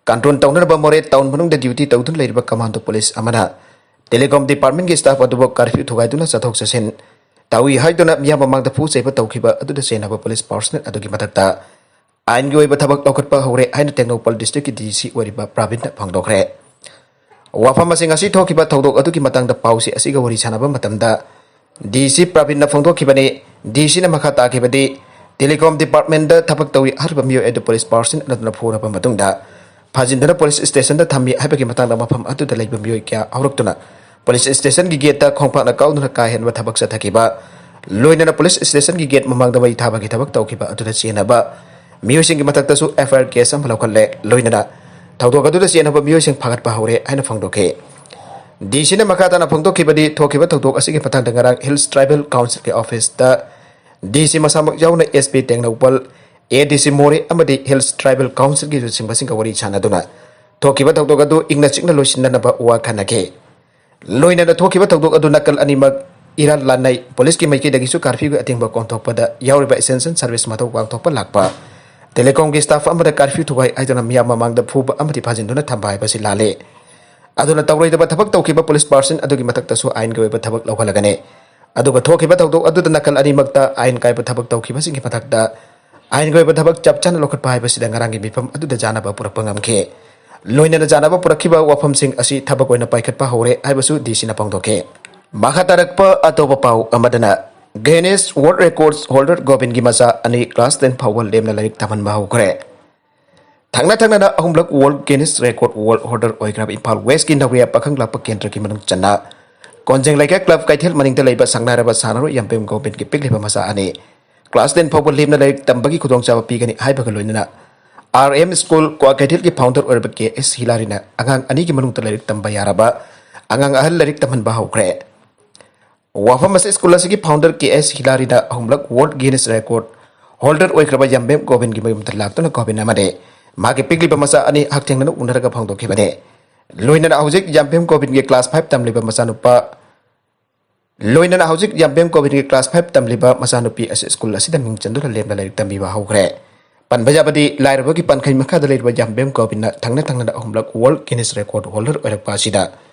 ꯀꯟꯇ꯭ꯔꯣꯜ ꯇꯧꯅꯅꯕ ꯃꯣꯔꯦ ꯇꯥꯎꯟ ꯃꯅꯨꯡꯗ ꯗ꯭ꯌꯨꯇꯤ ꯇꯧꯗꯨꯅ ꯂꯩꯔꯤꯕ ꯀꯃꯥꯟꯗꯣ ꯄꯨꯂꯤꯁ ꯑꯃꯅ ꯇꯦꯂꯤꯀꯣꯝ ꯗꯤꯄꯥꯔꯠꯃꯦꯟꯠꯀꯤ ꯁ꯭ꯇꯥꯐ ꯑꯗꯨꯕꯨ ꯀꯥꯔꯐ꯭ꯌꯨ ꯊꯨꯒꯥꯏꯗꯨꯅ ꯆꯠꯊꯣꯛ ꯆꯠꯁꯤꯟ ꯇꯧꯏ ꯍꯥꯏꯗꯨꯅ ꯃꯤꯌꯥꯝ ꯃꯃꯥꯡꯗ ꯐꯨ ꯆꯩꯕ ꯇꯧꯈꯤꯕ ꯑꯗꯨꯗ ꯆꯦꯟꯅꯕ ꯄꯨꯂꯤꯁ ꯄꯥꯔꯁꯣꯅꯦꯜ ꯑꯗꯨꯒꯤ ꯃꯊꯛꯇ ꯑꯥꯏꯟꯒꯤ ꯑꯣꯏꯕ ꯊꯕꯛ ꯂꯧꯈꯠꯄ ꯍꯧꯔꯦ ꯍꯥꯏꯅ ꯇꯦꯡꯅꯧꯄꯜ ꯗꯤꯁꯇ꯭ꯔꯤꯛꯀꯤ ꯗꯤ ꯁꯤ ꯑꯣꯏꯔꯤꯕ ꯄ꯭ꯔꯕꯤꯟꯅ ꯐꯣꯡꯗꯣꯛꯈ꯭ꯔꯦ꯫ ꯋꯥꯐꯝ ꯑꯁꯤ ꯉꯁꯤ ꯊꯣꯛꯈꯤꯕ ꯊꯧꯗꯣꯛ ꯑꯗꯨꯒꯤ ꯃꯇꯥꯡꯗ ꯄꯥꯎꯆꯦ ꯑꯁꯤꯒ ꯋꯥꯔꯤ ꯁꯥꯟꯅꯕ ꯃꯇꯝꯗ ꯗꯤ ꯁꯤ ꯄ꯭ꯔꯕꯤꯟꯅ ꯐꯣꯡꯗꯣꯛꯈꯤꯕꯅꯤ꯫ ꯗꯤ ꯁꯤꯅ ꯃꯈꯥ ꯇꯥꯈꯤꯕꯗꯤ, ꯇꯦꯂꯤꯀꯣꯝ ꯗꯤꯄꯥꯔꯠꯃꯦꯟꯠꯇ ꯊꯕꯛ ꯇꯧꯔꯤ ꯍꯥꯏꯔꯤꯕ ꯃꯤꯑꯣꯏ ꯑꯗꯨ ꯄꯨꯂꯤꯁ ꯄꯥꯔꯁꯟ ꯑꯗꯨꯅ ꯐꯨꯔꯕ ꯃꯇꯨꯡꯗ ꯐꯥꯖꯤꯟꯗꯨꯅ ꯄꯨꯂꯤꯁ ꯁ꯭ꯇꯦꯁꯟꯗ ꯊꯝꯃꯤ ꯍꯥꯏꯕꯒꯤ ꯃꯇꯥꯡꯗ ꯃꯐꯝ ꯑꯗꯨꯗ ꯂꯩꯕ ꯃꯤꯑꯣꯏ ꯀꯌꯥ ꯍꯧꯔꯛꯇꯨꯅ ꯄꯨꯂꯤꯁ ꯁ꯭ꯇꯦꯁꯟꯒꯤ ꯒꯦꯠꯇ ꯈꯣꯡꯄꯥꯛꯅ ꯀꯥꯎꯗꯨꯅ ꯀꯥ ꯍꯦꯟꯕ ꯊꯕꯛ ꯆꯠꯊꯈꯤꯕ, ꯂꯣꯏꯅꯅ ꯄꯨꯂꯤꯁ ꯁ꯭ꯇꯦꯁꯟꯒꯤ ꯒꯦꯠ ꯃꯃꯥꯡꯗ ꯃꯩ ꯊꯥꯕꯒꯤ ꯊꯕꯛ ꯇꯧꯈꯤꯕ ꯑꯗꯨꯗ ꯆꯦꯟꯅꯕ ꯃꯤꯑꯣꯏꯁꯤꯡꯒꯤ ꯃꯊꯛꯇꯁꯨ ꯑꯦꯐ ꯑꯥꯏ ꯑꯥꯔ ꯀꯦꯁ ꯑꯃ ꯂꯧꯈꯠꯂꯦ꯫ ꯂꯣꯏꯅꯅ ꯊꯧꯗꯣꯛ ꯑꯗꯨꯗ ꯆꯦꯟꯅꯕ ꯃꯤꯑꯣꯏꯁꯤꯡ ꯐꯥꯒꯠꯄ ꯍꯧꯔꯦ ꯍꯥꯏꯅ ꯐꯣꯡꯗꯣꯛꯈꯤ꯫ ꯗꯤ ꯁꯤꯅ ꯃꯈꯥ ꯇꯥꯅ ꯐꯣꯡꯗꯣꯛꯈꯤꯕꯗꯤ, ꯊꯣꯛꯈꯤꯕ ꯊꯧꯗꯣꯛ ꯑꯁꯤꯒꯤ ꯃꯇꯥꯡꯗ ꯉꯔꯥꯡ ꯍꯤꯜꯁ ꯇ꯭ꯔꯥꯏꯕꯦꯜ ꯀꯥꯎꯟꯁꯤꯜꯒꯤ ꯑꯣꯐꯤꯁꯇ ꯗꯤ ꯁꯤ ꯃꯁꯥꯃꯛ ꯌꯥꯎꯅ ꯑꯦꯁ ꯄꯤ ꯇꯦꯡꯅꯧꯄꯜ, ꯑꯦ ꯗꯤ ꯁꯤ ꯃꯣꯔꯦ ꯑꯃꯗꯤ ꯍꯤꯜꯁ ꯇ꯭ꯔꯥꯏꯕꯦꯜ ꯀꯥꯎꯟꯁꯤꯜꯒꯤ ꯂꯨꯆꯤꯡꯕꯁꯤꯡꯒ ꯋꯥꯔꯤ ꯁꯥꯟꯅꯗꯨꯅ ꯊꯣꯛꯈꯤꯕ ꯊꯧꯗꯣꯛ ꯑꯗꯨ ꯏꯪꯅ ꯆꯤꯛꯅ ꯂꯣꯏꯁꯤꯟꯅꯅꯕ ꯋꯥ ꯈꯟꯅꯈꯤ꯫ ꯂꯣꯏꯅꯅ ꯊꯣꯛꯈꯤꯕ ꯊꯧꯗꯣꯛ ꯑꯗꯨ ꯅꯥꯀꯜ ꯑꯅꯤꯃꯛ ꯏꯔꯥꯜ ꯂꯥꯟꯅꯩ꯫ ꯄꯨꯂꯤꯁꯀꯤ ꯃꯥꯏꯀꯩꯗꯒꯤꯁꯨ ꯀꯥꯔꯐ꯭ꯌꯨꯒꯤ ꯑꯊꯤꯡꯕ ꯀꯣꯟꯊꯣꯛꯄꯗ ꯌꯥꯎꯔꯤꯕ ꯑꯦꯁꯦꯟꯁꯤꯌꯦꯜ ꯁꯔꯚꯤꯁ ꯃꯊꯧ ꯄꯥꯡꯊꯣꯛꯄ ꯂꯥꯛꯄ, ꯇꯦꯂꯦꯀꯣꯝꯒꯤ ꯁ꯭ꯇꯥꯐ ꯑꯃꯗ ꯀꯥꯔꯐ꯭ꯌꯨ ꯊꯨꯒꯥꯏ ꯍꯥꯏꯗꯨꯅ ꯃꯤꯌꯥꯝ ꯃꯃꯥꯡꯗ ꯐꯨꯕ ꯑꯃꯗꯤ ꯐꯥꯖꯤꯟꯗꯨꯅ ꯊꯝꯕ ꯍꯥꯏꯕꯁꯤ ꯂꯥꯜꯂꯤ꯫ ꯑꯗꯨꯅ ꯇꯧꯔꯣꯏꯗꯕ ꯊꯕꯛ ꯇꯧꯈꯤꯕ ꯄꯨꯂꯤꯁ ꯄꯥꯔꯁꯟ ꯑꯗꯨꯒꯤ ꯃꯊꯛꯇꯁꯨ ꯑꯥꯏꯟꯒꯤ ꯑꯣꯏꯕ ꯊꯕꯛ ꯂꯧꯈꯠꯂꯒꯅꯤ꯫ ꯑꯗꯨꯒ ꯊꯣꯛꯈꯤꯕ ꯊꯧꯗꯣꯛ ꯑꯗꯨꯗ ꯅꯥꯀꯜ ꯑꯅꯤꯃꯛꯇ ꯑꯥꯏꯟ ꯀꯥꯏꯕ ꯊꯕꯛ ꯇꯧꯈꯤꯕꯁꯤꯡꯒꯤ ꯃꯊꯛꯇ ꯑꯥꯏꯟꯒꯤ ꯑꯣꯏꯕ ꯊꯕꯛ ꯆꯞ ꯆꯥꯅ ꯂꯧꯈꯠꯄ ꯍꯥꯏꯕꯁꯤꯗ ꯉꯔꯥꯡꯒꯤ ꯃꯤꯐꯝ ꯑꯗꯨꯗ ꯆꯥꯅꯕ ꯄꯨꯔꯛꯄ ꯉꯝꯈꯤ꯫ ꯂꯣꯏꯅꯅ ꯆꯥꯅꯕ ꯄꯨꯔꯛꯈꯤꯕ ꯋꯥꯐꯝꯁꯤꯡ ꯑꯁꯤ ꯊꯕꯛ ꯑꯣꯏꯅ ꯄꯥꯏꯈꯠꯄ ꯍꯧꯔꯦ ꯍꯥꯏꯕꯁꯨ ꯗꯤ ꯁꯤꯅ ꯐꯣꯡꯗꯣꯛꯈꯤ꯫ ꯃꯈꯥ ꯇꯥꯔꯛꯄ ꯑꯇꯣꯞꯄ ꯄꯥꯎ ꯑꯃꯗꯅ, ꯒꯦꯅꯤꯁ ꯋꯥꯔꯜꯗ ꯔꯦꯀꯣꯔꯗ ꯍꯣꯜꯗꯔ ꯒꯣꯕꯤꯟꯒꯤ ꯃꯆꯥ ꯑꯅꯤ ꯀ꯭ꯂꯥꯁ ꯇꯦꯟ ꯐꯥꯎꯕ ꯂꯦꯝꯅ ꯂꯥꯏꯔꯤꯛ ꯇꯝꯍꯟꯕ ꯍꯧꯈ꯭ꯔꯦ꯫ ꯊꯪꯅ ꯊꯪꯅꯅ ꯑꯍꯨꯝꯂꯛ world Guinness record world holder ꯑꯣꯏꯈ꯭ꯔꯕ ꯏꯝꯐꯥꯜ ꯋꯦꯁꯀꯤ ꯅꯧꯔꯤꯌꯥ ꯄꯥꯈꯪ ꯂꯥꯛꯄ ꯀꯦꯟꯗ꯭ꯔꯒꯤ ꯃꯅꯨꯡ ꯆꯟꯅ ꯀꯣꯟꯖꯦꯡ ꯂꯩꯀꯥꯏ ꯀ꯭ꯂꯕ ꯀꯩꯊꯦꯜ ꯃꯅꯤꯡꯗ ꯂꯩꯕ ꯁꯪꯅꯥꯏꯔꯕ ꯁꯥꯟꯅꯔꯣꯏ ꯌꯥꯝꯕꯦꯝ ꯒꯣꯕꯤꯟꯒꯤ ꯄꯤꯛꯂꯤꯕ ꯃꯆꯥ ꯑꯅꯤ ꯀ꯭ꯂꯥꯁ ꯇꯦꯟ ꯐꯥꯎꯕ ꯂꯦꯝꯅ ꯂꯥꯏꯔꯤꯛ ꯇꯝꯕꯒꯤ ꯈꯨꯗꯣꯡꯆꯥꯕ ꯄꯤꯒꯅꯤ ꯍꯥꯏꯕꯒ ꯂꯣꯏꯅꯅ, ꯑꯥꯔ ꯑꯦꯝ ꯁ꯭ꯀꯨꯜ ꯀ꯭ꯋꯥꯀꯩꯊꯦꯜꯒꯤ ꯐꯥꯎꯟꯗꯔ ꯑꯣꯏꯔꯕ ꯀꯦ ꯑꯦꯁ ꯍꯤꯂꯥꯔꯤꯅ ꯑꯉꯥꯡ ꯑꯅꯤꯒꯤ ꯃꯅꯨꯡꯗ ꯂꯥꯏꯔꯤꯛ ꯇꯝꯕ ꯌꯥꯔꯕ ꯑꯉꯥꯡ ꯑꯍꯜ ꯂꯥꯏꯔꯤꯛ ꯇꯝꯍꯟꯕ ꯍꯧꯈ꯭ꯔꯦ꯫ ꯋꯥꯐꯝ ꯑꯁꯤ ꯁ꯭ꯀꯨꯜ ꯑꯁꯤꯒꯤ ꯐꯥꯎꯟꯗꯔ ꯀꯦ ꯑꯦꯁ ꯍꯤꯂꯥꯔꯤꯅ ꯑꯍꯨꯝꯂꯛ ꯋꯥꯔꯜꯗ ꯒꯤꯅꯤꯁ ꯔꯦꯀꯣꯔꯗ ꯍꯣꯜꯗꯔ ꯑꯣꯏꯈ꯭ꯔꯕ ꯌꯥꯝꯕꯦꯝ ꯒꯣꯕꯤꯟꯒꯤ ꯃꯌꯨꯝꯗ ꯂꯥꯛꯇꯨꯅ ꯒꯣꯕꯤꯟ ꯑꯃꯗꯤ ꯃꯍꯥꯛꯀꯤ ꯄꯤꯛꯂꯤꯕ ꯃꯆꯥ ꯑꯅꯤ ꯍꯛꯊꯦꯡꯅꯅ ꯎꯅꯔꯒ ꯐꯣꯡꯗꯣꯛꯈꯤꯕꯅꯤ꯫ ꯂꯣꯏꯅꯅ ꯍꯧꯖꯤꯛ ꯌꯥꯝꯕꯦꯝ ꯒꯣꯕꯤꯟꯒꯤ ꯀ꯭ꯂꯥꯁ ꯐꯥꯏꯚ ꯇꯝꯂꯤꯕ ꯃꯆꯥꯅꯨꯄꯥ ꯂꯣꯏꯅꯅ ꯍꯧꯖꯤꯛ ꯌꯥꯝꯕꯦꯝ ꯒꯣꯕꯤꯟꯒꯤ ꯀ꯭ꯂꯥꯁ ꯐꯥꯏꯚ ꯇꯝꯂꯤꯕ ꯃꯆꯥꯅꯨꯄꯤ ꯑꯁꯤ ꯁ꯭ꯀꯨꯜ ꯑꯁꯤꯗ ꯃꯤꯡ ꯆꯟꯗꯨꯅ ꯂꯦꯝꯅ ꯂꯥꯏꯔꯤꯛ ꯇꯝꯕꯤꯕ ꯍꯧꯈ꯭ꯔꯦ꯫ ꯄꯟꯕ ꯌꯥꯕꯗꯤ, ꯂꯥꯏꯔꯕꯒꯤ ꯄꯟꯈꯩ ꯃꯈꯥꯗ ꯂꯩꯔꯤꯕ ꯌꯥꯝꯕꯦꯝ ꯒꯣꯕꯤꯟꯅ ꯊꯪꯅ ꯊꯪꯅꯅ ꯑꯍꯨꯝꯂꯛ ꯋꯥꯔꯜꯗ ꯒꯤꯅꯤꯁ ꯔꯦꯀꯣꯔꯗ ꯍꯣꯜꯗꯔ ꯑꯣꯏꯔꯛꯄ ꯑꯁꯤꯗ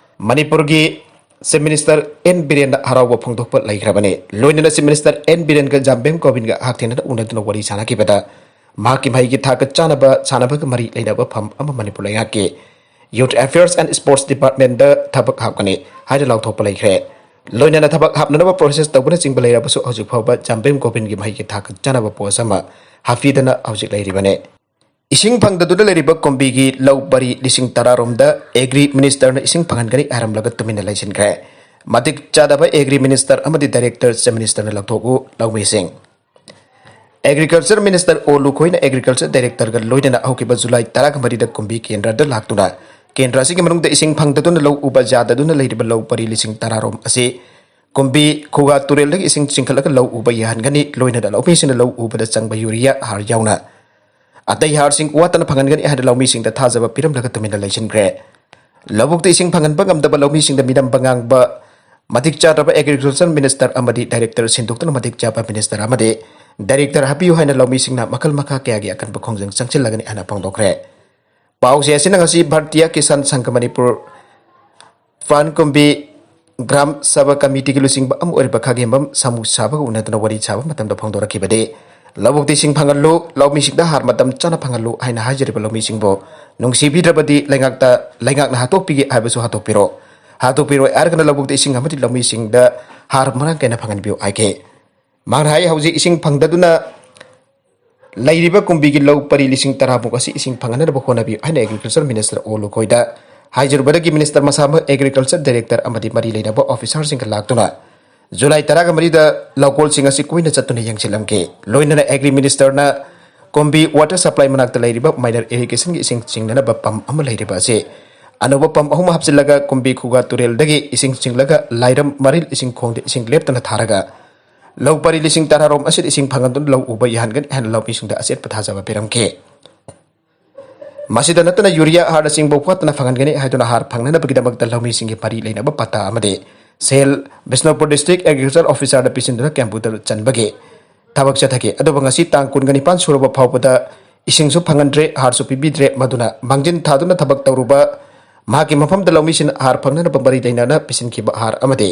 ꯃꯅꯤꯄꯨꯔꯒꯤ ꯆꯤꯐ ꯃꯤꯅꯤꯁꯇꯔ ꯑꯦꯟ ꯕꯤꯔꯦꯟꯅ ꯍꯔꯥꯎꯕ ꯐꯣꯡꯗꯣꯛꯄ ꯂꯩꯈ꯭ꯔꯕꯅꯤ꯫ ꯂꯣꯏꯅꯅ ꯆꯤꯐ ꯃꯤꯅꯤꯁꯇꯔ ꯑꯦꯟ ꯕꯤꯔꯦꯟꯒ ꯖꯥꯝꯕꯦꯝ ꯒꯣꯕꯤꯟꯒ ꯍꯛꯊꯦꯡꯅꯅ ꯎꯅꯗꯨꯅ ꯋꯥꯔꯤ ꯁꯥꯟꯅꯈꯤꯕꯗ, ꯃꯍꯥꯛꯀꯤ ꯃꯍꯩꯒꯤ ꯊꯥꯛꯀ ꯆꯥꯟꯅꯕ ꯁꯥꯟꯅꯕꯒ ꯃꯔꯤ ꯂꯩꯅꯕ ꯐꯝ ꯑꯃ ꯃꯅꯤꯄꯨꯔ ꯂꯩꯉꯥꯛꯀꯤ Youth Affairs and Sports Departmentꯗ ꯊꯕꯛ ꯍꯥꯞꯀꯅꯤ ꯍꯥꯏꯅ ꯂꯥꯎꯊꯣꯛꯄ ꯂꯩꯈ꯭ꯔꯦ꯫ ꯂꯣꯏꯅꯅ ꯊꯕꯛ ꯍꯥꯞꯅꯅꯕ ꯄ꯭ꯔꯣꯁꯦꯁ ꯇꯧꯕꯅꯆꯤꯡꯕ ꯂꯩꯔꯕꯁꯨ, ꯍꯧꯖꯤꯛ ꯐꯥꯎꯕ ꯖꯥꯝꯕꯦꯝ ꯒꯣꯕꯤꯟꯒꯤ ꯃꯍꯩꯒꯤ ꯊꯥꯛꯀ ꯆꯥꯟꯅꯕ ꯄꯣꯁ ꯑꯃ ꯍꯥꯞꯄꯤꯗꯅ ꯍꯧꯖꯤꯛ ꯂꯩꯔꯤꯕꯅꯤ꯫ ꯏꯁꯤꯡ ꯐꯪꯗꯗꯨꯅ ꯂꯩꯔꯤꯕ ꯀꯨꯝꯕꯤꯒꯤ ꯂꯧ ꯄꯔꯤ ꯂꯤꯁꯤꯡ ꯇꯔꯥꯔꯣꯝꯗ ꯑꯦꯒ꯭ꯔꯤ ꯃꯤꯅꯤꯁꯇꯔꯅ ꯏꯁꯤꯡ ꯐꯪꯍꯟꯒꯅꯤ ꯍꯥꯏꯔꯝꯂꯒ ꯇꯨꯃꯤꯟꯅ ꯂꯩꯁꯤꯟꯈ꯭ꯔꯦ꯫ ꯃꯇꯤꯛ ꯆꯥꯗꯕ ꯑꯦꯒ꯭ꯔꯤ ꯃꯤꯅꯤꯁꯇꯔ ꯑꯃꯗꯤ ꯗꯥꯏꯔꯦꯛꯇꯔ ꯆꯤꯐ ꯃꯤꯅꯤꯁꯇꯔꯅ ꯂꯧꯊꯣꯛꯎ ꯂꯧꯃꯤꯁꯤꯡ꯫ ꯑꯦꯒ꯭ꯔꯤꯀꯜꯆꯔ ꯃꯤꯅꯤꯁꯇꯔ ꯑꯣ ꯂꯨꯈꯣꯏꯅ ꯑꯦꯒ꯭ꯔꯤꯀꯜꯆꯔ ꯗꯥꯏꯔꯦꯛꯇꯔꯒ ꯂꯣꯏꯅꯅ ꯍꯧꯈꯤꯕ ꯖꯨꯂꯥꯏ ꯇꯔꯥꯃꯔꯤꯗ ꯀꯨꯝꯕꯤ ꯀꯦꯟꯗ꯭ꯔꯗ ꯂꯥꯛꯇꯨꯅ ꯀꯦꯟꯗ꯭ꯔ ꯑꯁꯤꯒꯤ ꯃꯅꯨꯡꯗ ꯏꯁꯤꯡ ꯐꯪꯗꯗꯨꯅ ꯂꯧ ꯎꯕ ꯌꯥꯗꯗꯨꯅ ꯂꯩꯔꯤꯕ ꯂꯧ ꯄꯔꯤ ꯂꯤꯁꯤꯡ ꯇꯔꯥꯔꯣꯝ ꯑꯁꯤ ꯀꯨꯝꯕꯤ ꯈꯨꯒꯥ ꯇꯨꯔꯦꯜꯗꯒꯤ ꯏꯁꯤꯡ ꯆꯤꯡꯈꯠꯂꯒ ꯂꯧ ꯎꯕ ꯌꯥꯍꯟꯒꯅꯤ, ꯂꯣꯏꯅꯅ ꯂꯧꯃꯤꯁꯤꯡꯅ ꯂꯧ ꯎꯕꯗ ꯆꯪꯕ ꯌꯨꯔꯤꯌꯥ ꯍꯥꯔ ꯌꯥꯎꯅ ꯑꯇꯩ ꯍꯥꯔꯁꯤꯡ ꯋꯥꯠꯇꯅ ꯐꯪꯍꯟꯒꯅꯤ ꯍꯥꯏꯅ ꯂꯧꯃꯤꯁꯤꯡꯗ ꯊꯥꯖꯕ ꯄꯤꯔꯝꯂꯒ ꯇꯨꯃꯤꯟꯅ ꯂꯩꯁꯤꯟꯈ꯭ꯔꯦ꯫ ꯂꯧꯕꯨꯛꯇ ꯏꯁꯤꯡ ꯐꯪꯍꯟꯕ ꯉꯝꯗꯕ ꯂꯧꯃꯤꯁꯤꯡꯗ ꯃꯤꯅꯝꯕ ꯉꯥꯡꯕ, ꯃꯇꯤꯛ ꯆꯥꯗ꯭ꯔꯕ agriculture minister ꯑꯃꯗꯤ director ꯁꯤꯟꯗꯣꯛꯇꯨꯅ ꯃꯇꯤꯛ ꯆꯥꯕ minister ꯑꯃꯗꯤ director ꯍꯥꯞꯄꯤꯌꯨ ꯍꯥꯏꯅ ꯂꯧꯃꯤꯁꯤꯡꯅ ꯃꯈꯜ ꯃꯈꯥ ꯀꯌꯥꯒꯤ ꯑꯀꯟꯕ ꯈꯣꯡꯖꯪ ꯆꯪꯁꯤꯜꯂꯒꯅꯤ ꯍꯥꯏꯅ ꯐꯣꯡꯗꯣꯛꯈ꯭ꯔꯦ꯫ ꯄꯥꯎꯆꯦ ꯑꯁꯤꯅ ꯉꯁꯤ ꯚꯥꯔꯇꯤꯌꯥ ꯀꯤꯁꯥꯟ ꯁꯪꯘ ꯃꯅꯤꯄꯨꯔ ꯐ꯭ꯔꯥꯟ ꯀꯨꯝꯕꯤ ꯒ꯭ꯔꯥꯝ ꯁꯚꯥ ꯀꯃꯤꯇꯤꯒꯤ ꯂꯨꯆꯤꯡꯕ ꯑꯃ ꯑꯣꯏꯔꯤꯕ ꯈꯥꯒꯦꯝꯕꯝ ꯁꯥꯃꯨ ꯁꯥꯕꯒ ꯎꯅꯗꯨꯅ ꯋꯥꯔꯤ ꯁꯥꯕ ꯃꯇꯝꯗ ꯐꯣꯡꯗꯣꯔꯛꯈꯤꯕꯗꯤ, ꯂꯧꯕꯨꯛꯇ ꯏꯁꯤꯡ ꯐꯪꯍꯜꯂꯨ, ꯂꯧꯃꯤꯁꯤꯡꯗ ꯍꯥꯔ ꯃꯇꯝ ꯆꯥꯅ ꯐꯪꯍꯜꯂꯨ ꯍꯥꯏꯅ ꯍꯥꯏꯖꯔꯤꯕ ꯂꯧꯃꯤꯁꯤꯡꯕꯨ ꯅꯨꯡꯁꯤꯕꯤꯗ꯭ꯔꯕꯗꯤ ꯂꯩꯉꯥꯛꯇ, ꯂꯩꯉꯥꯛꯅ ꯍꯥꯠꯇꯣꯛꯄꯤꯒꯦ ꯍꯥꯏꯕꯁꯨ ꯍꯥꯠꯇꯣꯛꯄꯤꯔꯣ, ꯍꯥꯠꯇꯣꯛꯄꯤꯔꯣꯏ ꯍꯥꯏꯔꯒꯅ ꯂꯧꯕꯨꯛꯇ ꯏꯁꯤꯡ ꯑꯃꯗꯤ ꯂꯧꯃꯤꯁꯤꯡꯗ ꯍꯥꯔ ꯃꯔꯥꯡ ꯀꯥꯏꯅ ꯐꯪꯍꯟꯕꯤꯌꯨ ꯍꯥꯏꯈꯤ꯫ ꯃꯍꯥꯛꯅ ꯍꯥꯏ, ꯍꯧꯖꯤꯛ ꯏꯁꯤꯡ ꯐꯪꯗꯗꯨꯅ ꯂꯩꯔꯤꯕ ꯀꯨꯝꯕꯤꯒꯤ ꯂꯧ ꯄꯔꯤ ꯂꯤꯁꯤꯡ ꯇꯔꯥꯃꯨꯛ ꯑꯁꯤ ꯏꯁꯤꯡ ꯐꯪꯍꯟꯅꯕ ꯍꯣꯠꯅꯕꯤꯌꯨ ꯍꯥꯏꯅ agriculture minister ꯑꯣ ꯂꯨꯈꯣꯏꯗ ꯍꯥꯏꯖꯔꯨꯕꯗꯒꯤ minister ꯃꯁꯥꯃꯛ agriculture director ꯑꯃꯗꯤ ꯃꯔꯤ ꯂꯩꯅꯕ officerꯁꯤꯡꯒ ꯂꯥꯛꯇꯨꯅ ꯖꯨꯂꯥꯏ ꯇꯔꯥꯒ ꯃꯔꯤꯗ ꯂꯧꯀꯣꯜꯁꯤꯡ ꯑꯁꯤ ꯀꯣꯏꯅ ꯆꯠꯇꯨꯅ ꯌꯦꯡꯁꯤꯜꯂꯝꯈꯤ꯫ ꯂꯣꯏꯅꯅ agri ministerꯅ ꯀꯨꯝꯕꯤ water supply ꯃꯅꯥꯛꯇ ꯂꯩꯔꯤꯕ minor irrigationꯒꯤ ꯏꯁꯤꯡ ꯆꯤꯡꯅꯅꯕ pump ꯑꯃ ꯂꯩꯔꯤꯕ ꯑꯁꯤ ꯑꯅꯧꯕ pump ꯑꯍꯨꯝ ꯍꯥꯞꯆꯤꯜꯂꯒ ꯀꯨꯝꯕꯤ ꯈꯨꯒꯥ ꯇꯨꯔꯦꯜꯗꯒꯤ ꯏꯁꯤꯡ ꯆꯤꯡꯂꯒ ꯂꯥꯏꯔꯝ ꯃꯔꯤꯜ ꯏꯁꯤꯡ ꯈꯣꯡꯗ ꯏꯁꯤꯡ ꯂꯦꯞꯇꯅ ꯊꯥꯔꯒ ꯂꯧ ꯄꯔꯤ ꯂꯤꯁꯤꯡ ꯇꯔꯥꯔꯣꯝ ꯑꯁꯤꯗ ꯏꯁꯤꯡ ꯐꯪꯍꯟꯗꯨꯅ ꯂꯧ ꯎꯕ ꯌꯥꯍꯟꯒꯅꯤ ꯍꯥꯏꯅ ꯂꯧꯃꯤꯁꯤꯡꯗ ꯑꯆꯦꯠꯄ ꯊꯥꯖꯕ ꯄꯤꯔꯝꯈꯤ꯫ ꯃꯁꯤꯗ ꯅꯠꯇꯅ ꯌꯨꯔꯤꯌꯥ ꯍꯥꯔꯅꯆꯤꯡꯕ ꯋꯥꯠꯇꯅ ꯐꯪꯍꯟꯒꯅꯤ ꯍꯥꯏꯗꯨꯅ ꯍꯥꯔ ꯐꯪꯅꯅꯕꯒꯤꯗꯃꯛꯇ ꯂꯧꯃꯤꯁꯤꯡꯒꯤ ꯃꯔꯤ ꯂꯩꯅꯕ ꯄꯇꯥ ꯑꯃꯗꯤ ꯁꯦꯜ ꯕꯤꯁꯅꯨꯄꯨꯔ district agriculture officerꯗ ꯄꯤꯁꯤꯟꯗꯨꯅ ꯀꯦꯝꯄꯨꯗ ꯆꯟꯕꯒꯤ ꯊꯕꯛ ꯆꯠꯊꯈꯤ꯫ ꯑꯗꯨꯕꯨ ꯉꯁꯤ ꯇꯥꯡ ꯀꯨꯟꯒ ꯅꯤꯄꯥꯟ ꯁꯨꯔꯕ ꯐꯥꯎꯕꯗ ꯏꯁꯤꯡꯁꯨ ꯐꯪꯍꯟꯗ꯭ꯔꯦ, ꯍꯥꯔꯁꯨ ꯄꯤꯕꯤꯗ꯭ꯔꯦ꯫ ꯃꯗꯨꯅ ꯃꯥꯡꯖꯤꯟ ꯊꯥꯗꯨꯅ ꯊꯕꯛ ꯇꯧꯔꯨꯕ ꯃꯍꯥꯛꯀꯤ ꯃꯐꯝꯗ ꯂꯧꯃꯤꯁꯤꯡꯅ ꯍꯥꯔ ꯐꯪꯅꯅꯕ ꯃꯔꯤ ꯂꯩꯅꯅ ꯄꯤꯁꯤꯟꯈꯤꯕ ꯍꯥꯔ ꯑꯃꯗꯤ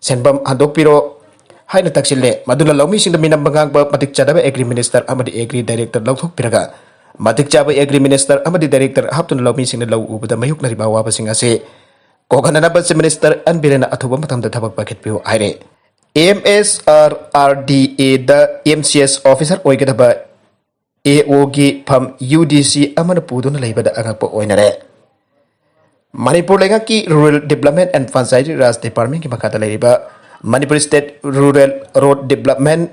ꯁꯦꯟꯐꯝ ꯍꯟꯗꯣꯛꯄꯤꯔꯣ ꯍꯥꯏꯅ ꯇꯛꯁꯤꯜꯂꯦ꯫ ꯃꯗꯨꯅ ꯂꯧꯃꯤꯁꯤꯡꯗ ꯃꯤꯅꯝꯕ ꯉꯥꯡꯕ ꯃꯇꯤꯛ ꯆꯥꯗꯕ agri minister ꯑꯃꯗꯤ agri director ꯂꯧꯊꯣꯛꯄꯤꯔꯒ ꯃꯇꯤꯛ ꯆꯥꯕ agri minister ꯑꯃꯗꯤ director ꯍꯥꯞꯇꯨꯅ ꯂꯧꯃꯤꯁꯤꯡꯅ ꯂꯧ ꯎꯕꯗ ꯃꯥꯌꯣꯛꯅꯔꯤꯕ ꯑꯋꯥꯕꯁꯤꯡ ꯑꯁꯤ ꯀꯣꯛꯍꯟꯅꯅꯕ Chief Minister ꯑꯦꯟ ꯕꯤꯔꯦꯟꯅ ꯑꯊꯨꯕ ꯃꯇꯝꯗ ꯊꯕꯛ ꯄꯥꯏꯈꯠꯄꯤꯌꯨ ꯍꯥꯏꯔꯦ꯫ ꯑꯦꯝ ꯑꯦꯁ ꯑꯥꯔ ꯑꯥꯔ ꯗꯤ ꯑꯦꯗ ꯑꯦꯝ ꯁꯤ ꯑꯦꯁ officer ꯑꯣꯏꯒꯗꯕ ꯑꯦ ꯑꯣꯒꯤ ꯐꯝ ꯌꯨ ꯗꯤ ꯁꯤ ꯑꯃꯅ ꯄꯨꯗꯨꯅ ꯂꯩꯕꯗ ꯑꯉꯛꯄ ꯑꯣꯏꯅꯔꯦ꯫ ꯃꯅꯤꯄꯨꯔ ꯂꯩꯉꯥꯛꯀꯤ Rural Development and Panchayati Raj Departmentꯀꯤ ꯃꯈꯥꯗ ꯂꯩꯔꯤꯕ Manipur State Rural Road Development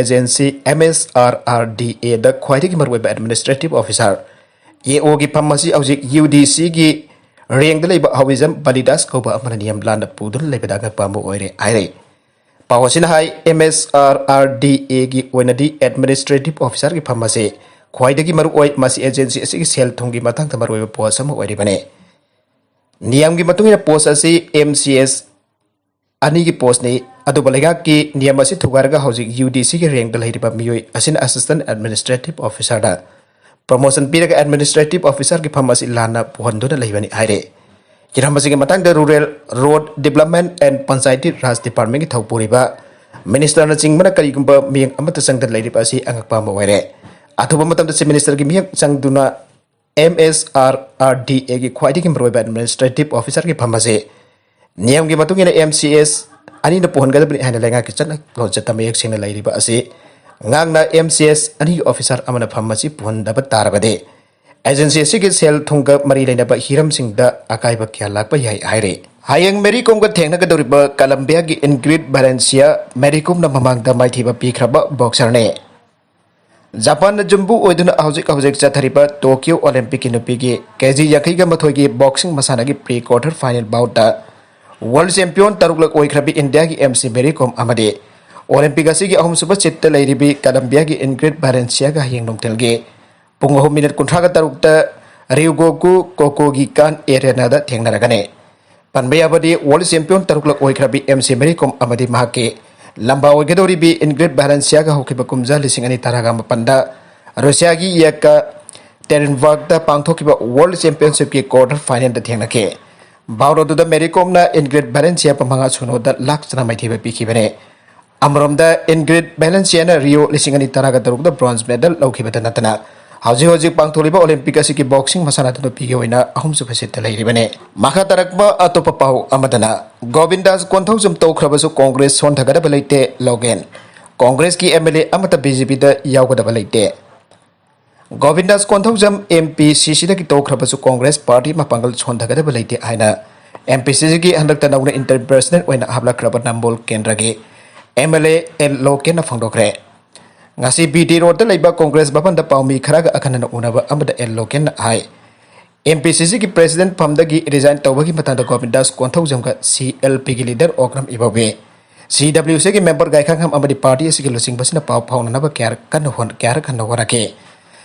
Agency, M S R R D Aꯗ ꯈ꯭ꯋꯥꯏꯗꯒꯤ ꯃꯔꯨꯑꯣꯏꯕ administrative officer, ꯑꯦ ꯑꯣꯒꯤ ꯐꯝ ꯑꯁꯤ ꯍꯧꯖꯤꯛ ꯌꯨ ꯗꯤ ꯁꯤꯒꯤ ꯔꯦꯡꯗ ꯂꯩꯕ ꯍꯋꯤꯖꯝ ꯕꯂꯤꯗꯥꯁ ꯀꯧꯕ ꯑꯃꯅ ꯅꯤꯌꯝ ꯂꯥꯟꯅ ꯄꯨꯗꯨꯅ ꯂꯩꯕꯗ ꯑꯉꯛꯄ ꯑꯃ ꯑꯣꯏꯔꯦ ꯍꯥꯏꯔꯦ꯫ ꯄꯥꯎ ꯑꯁꯤꯅ ꯍꯥꯏ, ꯑꯦꯝ ꯑꯦꯁ ꯑꯥꯔ ꯑꯥꯔ ꯗꯤ ꯑꯦꯒꯤ ꯑꯣꯏꯅꯗꯤ ꯑꯦꯗꯃꯤꯅꯤꯁꯇ꯭ꯔꯦꯇꯤꯚ ꯑꯣꯐꯤꯁꯥꯔꯒꯤ ꯐꯝ ꯑꯁꯤ ꯈ꯭ꯋꯥꯏꯗꯒꯤ ꯃꯔꯨꯑꯣꯏ꯫ ꯃꯁꯤ ꯑꯦꯖꯦꯟꯁꯤ ꯑꯁꯤꯒꯤ ꯁꯦꯜ ꯊꯨꯝꯒꯤ ꯃꯇꯥꯡꯗ ꯃꯔꯨꯑꯣꯏꯕ ꯄꯣꯁ ꯑꯃ ꯑꯣꯏꯔꯤꯕꯅꯤ꯫ ꯅꯤꯌꯝꯒꯤ ꯃꯇꯨꯡ ꯏꯟꯅ ꯄꯣꯁ ꯑꯁꯤ ꯑꯦꯝ ꯁꯤ ꯑꯦꯁ ꯑꯅꯤꯒꯤ ꯄꯣꯁꯅꯤ꯫ ꯑꯗꯨꯕꯨ ꯂꯩꯉꯥꯛꯀꯤ ꯅꯤꯌꯝ ꯑꯁꯤ ꯊꯨꯒꯥꯏꯔꯒ ꯍꯧꯖꯤꯛ ꯌꯨ ꯗꯤ ꯁꯤꯒꯤ ꯔꯦꯡꯗ ꯂꯩꯔꯤꯕ ꯃꯤꯑꯣꯏ ꯑꯁꯤꯅ ꯑꯦꯁꯤꯁꯇꯦꯟ ꯑꯦꯗꯃꯤꯅꯤꯁꯇ꯭ꯔꯦꯇꯤꯚ ꯑꯣꯐꯤꯁꯥꯔꯗ ꯄ꯭ꯔꯃꯣꯁꯟ ꯄꯤꯔꯒ ꯑꯦꯗꯃꯤꯅꯤꯁꯇ꯭ꯔꯦꯇꯤꯚ ꯑꯣꯐꯤꯁꯥꯔꯒꯤ ꯐꯝ ꯑꯁꯤ ꯂꯥꯟꯅ ꯄꯨꯍꯟꯗꯨꯅ ꯂꯩꯕꯅꯤ ꯍꯥꯏꯔꯦ꯫ ꯍꯤꯔꯝ ꯑꯁꯤꯒꯤ ꯃꯇꯥꯡꯗ rural road development and panchayati ꯔꯥꯖ ꯗꯤꯄꯥꯔꯠꯃꯦꯟꯒꯤ ꯊꯧꯄꯨꯔꯤꯕ ꯃꯤꯅꯤꯁꯇꯔꯅꯆꯤꯡꯕꯅ ꯀꯔꯤꯒꯨꯝꯕ ꯃꯤꯠꯌꯦꯡ ꯑꯃꯠꯇ ꯆꯪꯗꯅ ꯂꯩꯔꯤꯕ ꯑꯁꯤ ꯑꯉꯛꯄ ꯑꯃ ꯑꯣꯏꯔꯦ꯫ ꯑꯊꯨꯕ ꯃꯇꯝꯗ ꯆꯤꯐ ꯃꯤꯅꯤꯁꯇꯔꯒꯤ ꯃꯤꯠꯌꯦꯡ ꯆꯪꯗꯨꯅ ꯑꯦꯝ ꯑꯦꯁ ꯑꯥꯔ ꯑꯥꯔ ꯗꯤ ꯑꯦꯒꯤ ꯈ꯭ꯋꯥꯏꯗꯒꯤ ꯃꯔꯨꯑꯣꯏꯕ ꯑꯦꯗꯃꯤꯅꯤꯁꯇ꯭ꯔꯦꯇꯤꯚ ꯑꯣꯐꯤꯁꯥꯔꯒꯤ ꯐꯝ ꯑꯁꯤ ꯅꯤꯌꯝꯒꯤ ꯃꯇꯨꯡ ꯏꯟꯅ ꯑꯦꯝ ꯁꯤ ꯑꯦꯁ ꯑꯅꯤꯅ ꯄꯨꯍꯟꯒꯗꯕꯅꯤ ꯍꯥꯏꯅ ꯂꯩꯉꯥꯛꯀꯤ ꯆꯠꯅ ꯂꯣꯟꯆꯠꯇ ꯃꯌꯦꯛ ꯁꯦꯡꯅ ꯂꯩꯔꯤꯕ ꯑꯁꯤ ꯉꯥꯡꯅ ꯑꯦꯝ ꯁꯤ ꯑꯦꯁ ꯑꯅꯤꯒꯤ ꯑꯣꯐꯤꯁꯥꯔ ꯑꯃꯅ ꯐꯝ ꯑꯁꯤ ꯄꯨꯍꯟꯗꯕ ꯇꯥꯔꯕꯗꯤ ꯑꯦꯖꯦꯟꯁꯤ ꯑꯁꯤꯒꯤ ꯁꯦꯜ ꯊꯨꯝꯒ ꯃꯔꯤ ꯂꯩꯅꯕ ꯍꯤꯔꯝꯁꯤꯡꯗ ꯑꯀꯥꯏꯕ ꯀꯌꯥ ꯂꯥꯛꯄ ꯌꯥꯏ ꯍꯥꯏꯔꯤ꯫ ꯍꯌꯦꯡ ꯃꯦꯔꯤ ꯀꯣꯝꯒ ꯊꯦꯡꯅꯒꯗꯧꯔꯤꯕ ꯀꯂꯝꯕꯤꯌꯥꯒꯤ ꯏꯟꯒ꯭ꯔꯤꯠ ꯚꯦꯂꯦꯟꯁꯤꯌꯥ ꯃꯦꯔꯤ ꯀꯣꯝꯅ ꯃꯃꯥꯡꯗ ꯃꯥꯏꯊꯤꯕ ꯄꯤꯈ꯭ꯔꯕ ꯕꯣꯛꯁꯔꯅꯤ꯫ ꯖꯄꯥꯟꯅ ꯌꯨꯝꯕꯨ ꯑꯣꯏꯗꯨꯅ ꯍꯧꯖꯤꯛ ꯍꯧꯖꯤꯛ ꯆꯠꯊꯔꯤꯕ ꯇꯣꯀꯤꯌꯣ ꯑꯣꯂꯤꯝꯄꯤꯛꯀꯤ ꯅꯨꯄꯤꯒꯤ ꯀꯦ ꯖꯤ ꯌꯥꯡꯈꯩꯒ ꯃꯥꯊꯣꯏꯒꯤ ꯕꯣꯛꯁꯤꯡ ꯃꯁꯥꯟꯅꯒꯤ ꯄ꯭ꯔꯤ ꯀ꯭ꯋꯥꯔꯇꯔ ꯐꯥꯏꯅꯦꯜ ꯕꯥꯎꯠꯇ ꯋꯥꯔꯜ ꯆꯦꯝꯄꯤꯌꯟ ꯇꯔꯨꯛꯂꯛ ꯑꯣꯏꯈ꯭ꯔꯕꯤ ꯏꯟꯗꯤꯌꯥꯒꯤ ꯑꯦꯝ ꯁꯤ ꯃꯦꯔꯤ ꯀꯣꯝ ꯑꯃꯗꯤ ꯑꯣꯂꯤꯝꯄꯤꯛ ꯑꯁꯤꯒꯤ ꯑꯍꯨꯝꯁꯨꯕ ꯁꯤꯠꯇ ꯂꯩꯔꯤꯕꯤ ꯀꯂꯝꯕꯤꯌꯥꯒꯤ ꯏꯟꯒ꯭ꯔꯤꯠ ꯚꯥꯂꯦꯟꯁꯤꯌꯥꯒ ꯍꯌꯦꯡ ꯅꯨꯡꯊꯤꯜꯒꯤ ꯄꯨꯡ ꯑꯍꯨꯝ ꯃꯤꯅꯤꯠ ꯀꯨꯟꯊ꯭ꯔꯥꯒ ꯇꯔꯨꯛꯇ ꯔꯤꯎꯒꯣꯀꯨ ꯀꯣꯀꯣꯒꯤ ꯀꯥꯟ ꯑꯦꯔꯦꯅꯥꯗ ꯊꯦꯡꯅꯔꯒꯅꯤ꯫ ꯄꯟꯕ ꯌꯥꯕꯗꯤ, ꯋꯥꯔꯜ ꯆꯦꯝꯄꯤꯌꯟ ꯇꯔꯨꯛꯂꯛ ꯑꯣꯏꯈ꯭ꯔꯕꯤ ꯑꯦꯝ ꯁꯤ ꯃꯦꯔꯤ ꯀꯣꯝ ꯑꯃꯗꯤ ꯃꯍꯥꯛꯀꯤ ꯂꯝꯕꯥ ꯑꯣꯏꯒꯗꯧꯔꯤꯕꯤ ꯏꯟꯒ꯭ꯔꯤꯠ ꯚꯥꯂꯦꯟꯁꯤꯌꯥꯒ ꯍꯧꯈꯤꯕ ꯀꯨꯝꯖꯥ ꯂꯤꯁꯤꯡ ꯑꯅꯤ ꯇꯔꯥꯒ ꯃꯥꯄꯟꯗ ꯔꯨꯁꯤꯌꯥꯒꯤ ꯌꯦꯀꯥꯇꯦꯔꯤꯟꯕꯔꯒꯇ ꯄꯥꯡꯊꯣꯛꯈꯤꯕ ꯋꯥꯔꯜ ꯆꯦꯝꯄꯤꯌꯟꯁꯤꯞꯀꯤ ꯀ꯭ꯋꯥꯔꯇꯔ ꯐꯥꯏꯅꯦꯜꯗ ꯊꯦꯡꯅꯈꯤ꯫ ꯕꯥꯎꯠ ꯑꯗꯨꯗ ꯃꯦꯔꯤ ꯀꯣꯝꯅ ꯏꯟꯒ꯭ꯔꯤꯠ ꯚꯥꯂꯦꯟꯁꯤꯌꯥꯕꯨ ꯃꯉꯥ ꯁꯤꯅꯣꯗ ꯂꯥꯛꯆꯅ ꯃꯥꯏꯊꯤꯕ ꯄꯤꯈꯤꯕꯅꯤ꯫ ꯑꯃꯔꯣꯝꯗ, ꯏꯟꯒ꯭ꯔꯤꯠ ꯚꯦꯂꯦꯟꯁꯤꯌꯥꯅ ꯔꯤꯑꯣ ꯂꯤꯁꯤꯡ ꯑꯅꯤ ꯇꯔꯥꯒ ꯇꯔꯨꯛꯇ ꯕ꯭ꯔꯣꯟꯖ ꯃꯦꯗꯜ ꯂꯧꯈꯤꯕꯇ ꯅꯠꯇꯅ ꯍꯧꯖꯤꯛ ꯍꯧꯖꯤꯛ ꯄꯥꯡꯊꯣꯛꯂꯤꯕ ꯑꯣꯂꯤꯝꯄꯤꯛ ꯑꯁꯤꯒꯤ ꯕꯣꯛꯁꯤꯡ ꯃꯁꯥꯟꯅꯗ ꯅꯨꯄꯤꯒꯤ ꯑꯣꯏꯅ ꯑꯍꯨꯝꯁꯨꯕ ꯁꯤꯠꯇ ꯂꯩꯔꯤꯕꯅꯤ꯫ ꯃꯈꯥ ꯇꯥꯔꯛꯄ ꯑꯇꯣꯞꯄ ꯄꯥꯎ ꯑꯃꯗꯅ, ꯒꯣꯕꯤꯟꯗꯥꯁ ꯀꯣꯟꯊꯧꯖꯝ ꯇꯣꯛꯈ꯭ꯔꯕꯁꯨ ꯀꯣꯡꯒ꯭ꯔꯦꯁ ꯁꯣꯟꯊꯒꯗꯕ ꯂꯩꯇꯦ, ꯂꯣꯒꯦꯟ꯫ ꯀꯣꯡꯒ꯭ꯔꯦꯁꯀꯤ ꯑꯦꯝ ꯑꯦꯜ ꯑꯦ ꯑꯃꯠꯇ ꯕꯤ ꯖꯦ ꯄꯤꯗ ꯌꯥꯎꯒꯗꯕ ꯂꯩꯇꯦ꯫ ꯒꯣꯕꯤꯟꯗꯥꯁ ꯀꯣꯟꯊꯧꯖꯝ ꯑꯦꯝ ꯄꯤ ꯁꯤ ꯁꯤꯗꯒꯤ ꯇꯣꯛꯈ꯭ꯔꯕꯁꯨ ꯀꯣꯡꯒ꯭ꯔꯦꯁ ꯄꯥꯔꯇꯤ ꯃꯄꯥꯡꯒꯜ ꯁꯣꯟꯊꯒꯗꯕ ꯂꯩꯇꯦ ꯍꯥꯏꯅ ꯑꯦꯝ ꯄꯤ ꯁꯤ ꯁꯤꯒꯤ ꯍꯟꯗꯛꯇ ꯅꯧꯅ ꯏꯟꯇꯔꯟ ꯄ꯭ꯔꯦꯁꯤꯗꯦꯟꯠ ꯑꯣꯏꯅ ꯍꯥꯞꯂꯛꯈ꯭ꯔꯕ ꯅꯝꯕꯣꯜ ꯀꯦꯟꯗ꯭ꯔꯒꯤ ꯑꯦꯝ ꯑꯦꯜ ꯑꯦ ꯑꯦꯜ ꯂꯣꯀꯦꯟꯅ ꯐꯣꯡꯗꯣꯛꯈ꯭ꯔꯦ꯫ ꯉꯁꯤ ꯕꯤ ꯇꯤ ꯔꯣꯗꯇ ꯂꯩꯕ ꯀꯣꯡꯒ꯭ꯔꯦꯁ ꯚꯕꯟꯗ ꯄꯥꯎꯃꯤ ꯈꯔꯒ ꯑꯈꯟꯅꯅ ꯎꯅꯕ ꯑꯃꯗ ꯑꯦꯜ ꯂꯣꯀꯦꯟꯅ ꯍꯥꯏ, ꯑꯦꯝ ꯄꯤ ꯁꯤ ꯁꯤꯒꯤ ꯄ꯭ꯔꯦꯁꯤꯗꯦꯟꯠ ꯐꯝꯗꯒꯤ ꯔꯤꯖꯥꯏꯟ ꯇꯧꯕꯒꯤ ꯃꯇꯥꯡꯗ ꯒꯣꯕꯤꯟꯗꯥꯁ ꯀꯣꯟꯊꯧꯖꯝꯒ ꯁꯤ ꯑꯦꯜ ꯄꯤꯒꯤ ꯂꯤꯗꯔ ꯑꯣꯀ꯭ꯔꯝ ꯏꯕꯣꯕꯤ, ꯁꯤ ꯗꯕ꯭ꯂꯤꯎ ꯁꯤꯒꯤ ꯃꯦꯝꯕꯔ ꯒꯥꯏꯈꯥꯡꯍꯝ ꯑꯃꯗꯤ ꯄꯥꯔꯇꯤ ꯑꯁꯤꯒꯤ ꯂꯨꯆꯤꯡꯕꯁꯤꯅ ꯄꯥꯎ ꯐꯥꯎꯅꯅꯕ ꯀꯌꯥꯔꯛ ꯀꯟꯅ ꯍꯣꯠ-, ꯀꯌꯥꯔꯛ ꯍꯟꯅ ꯍꯣꯠꯅꯈꯤ꯫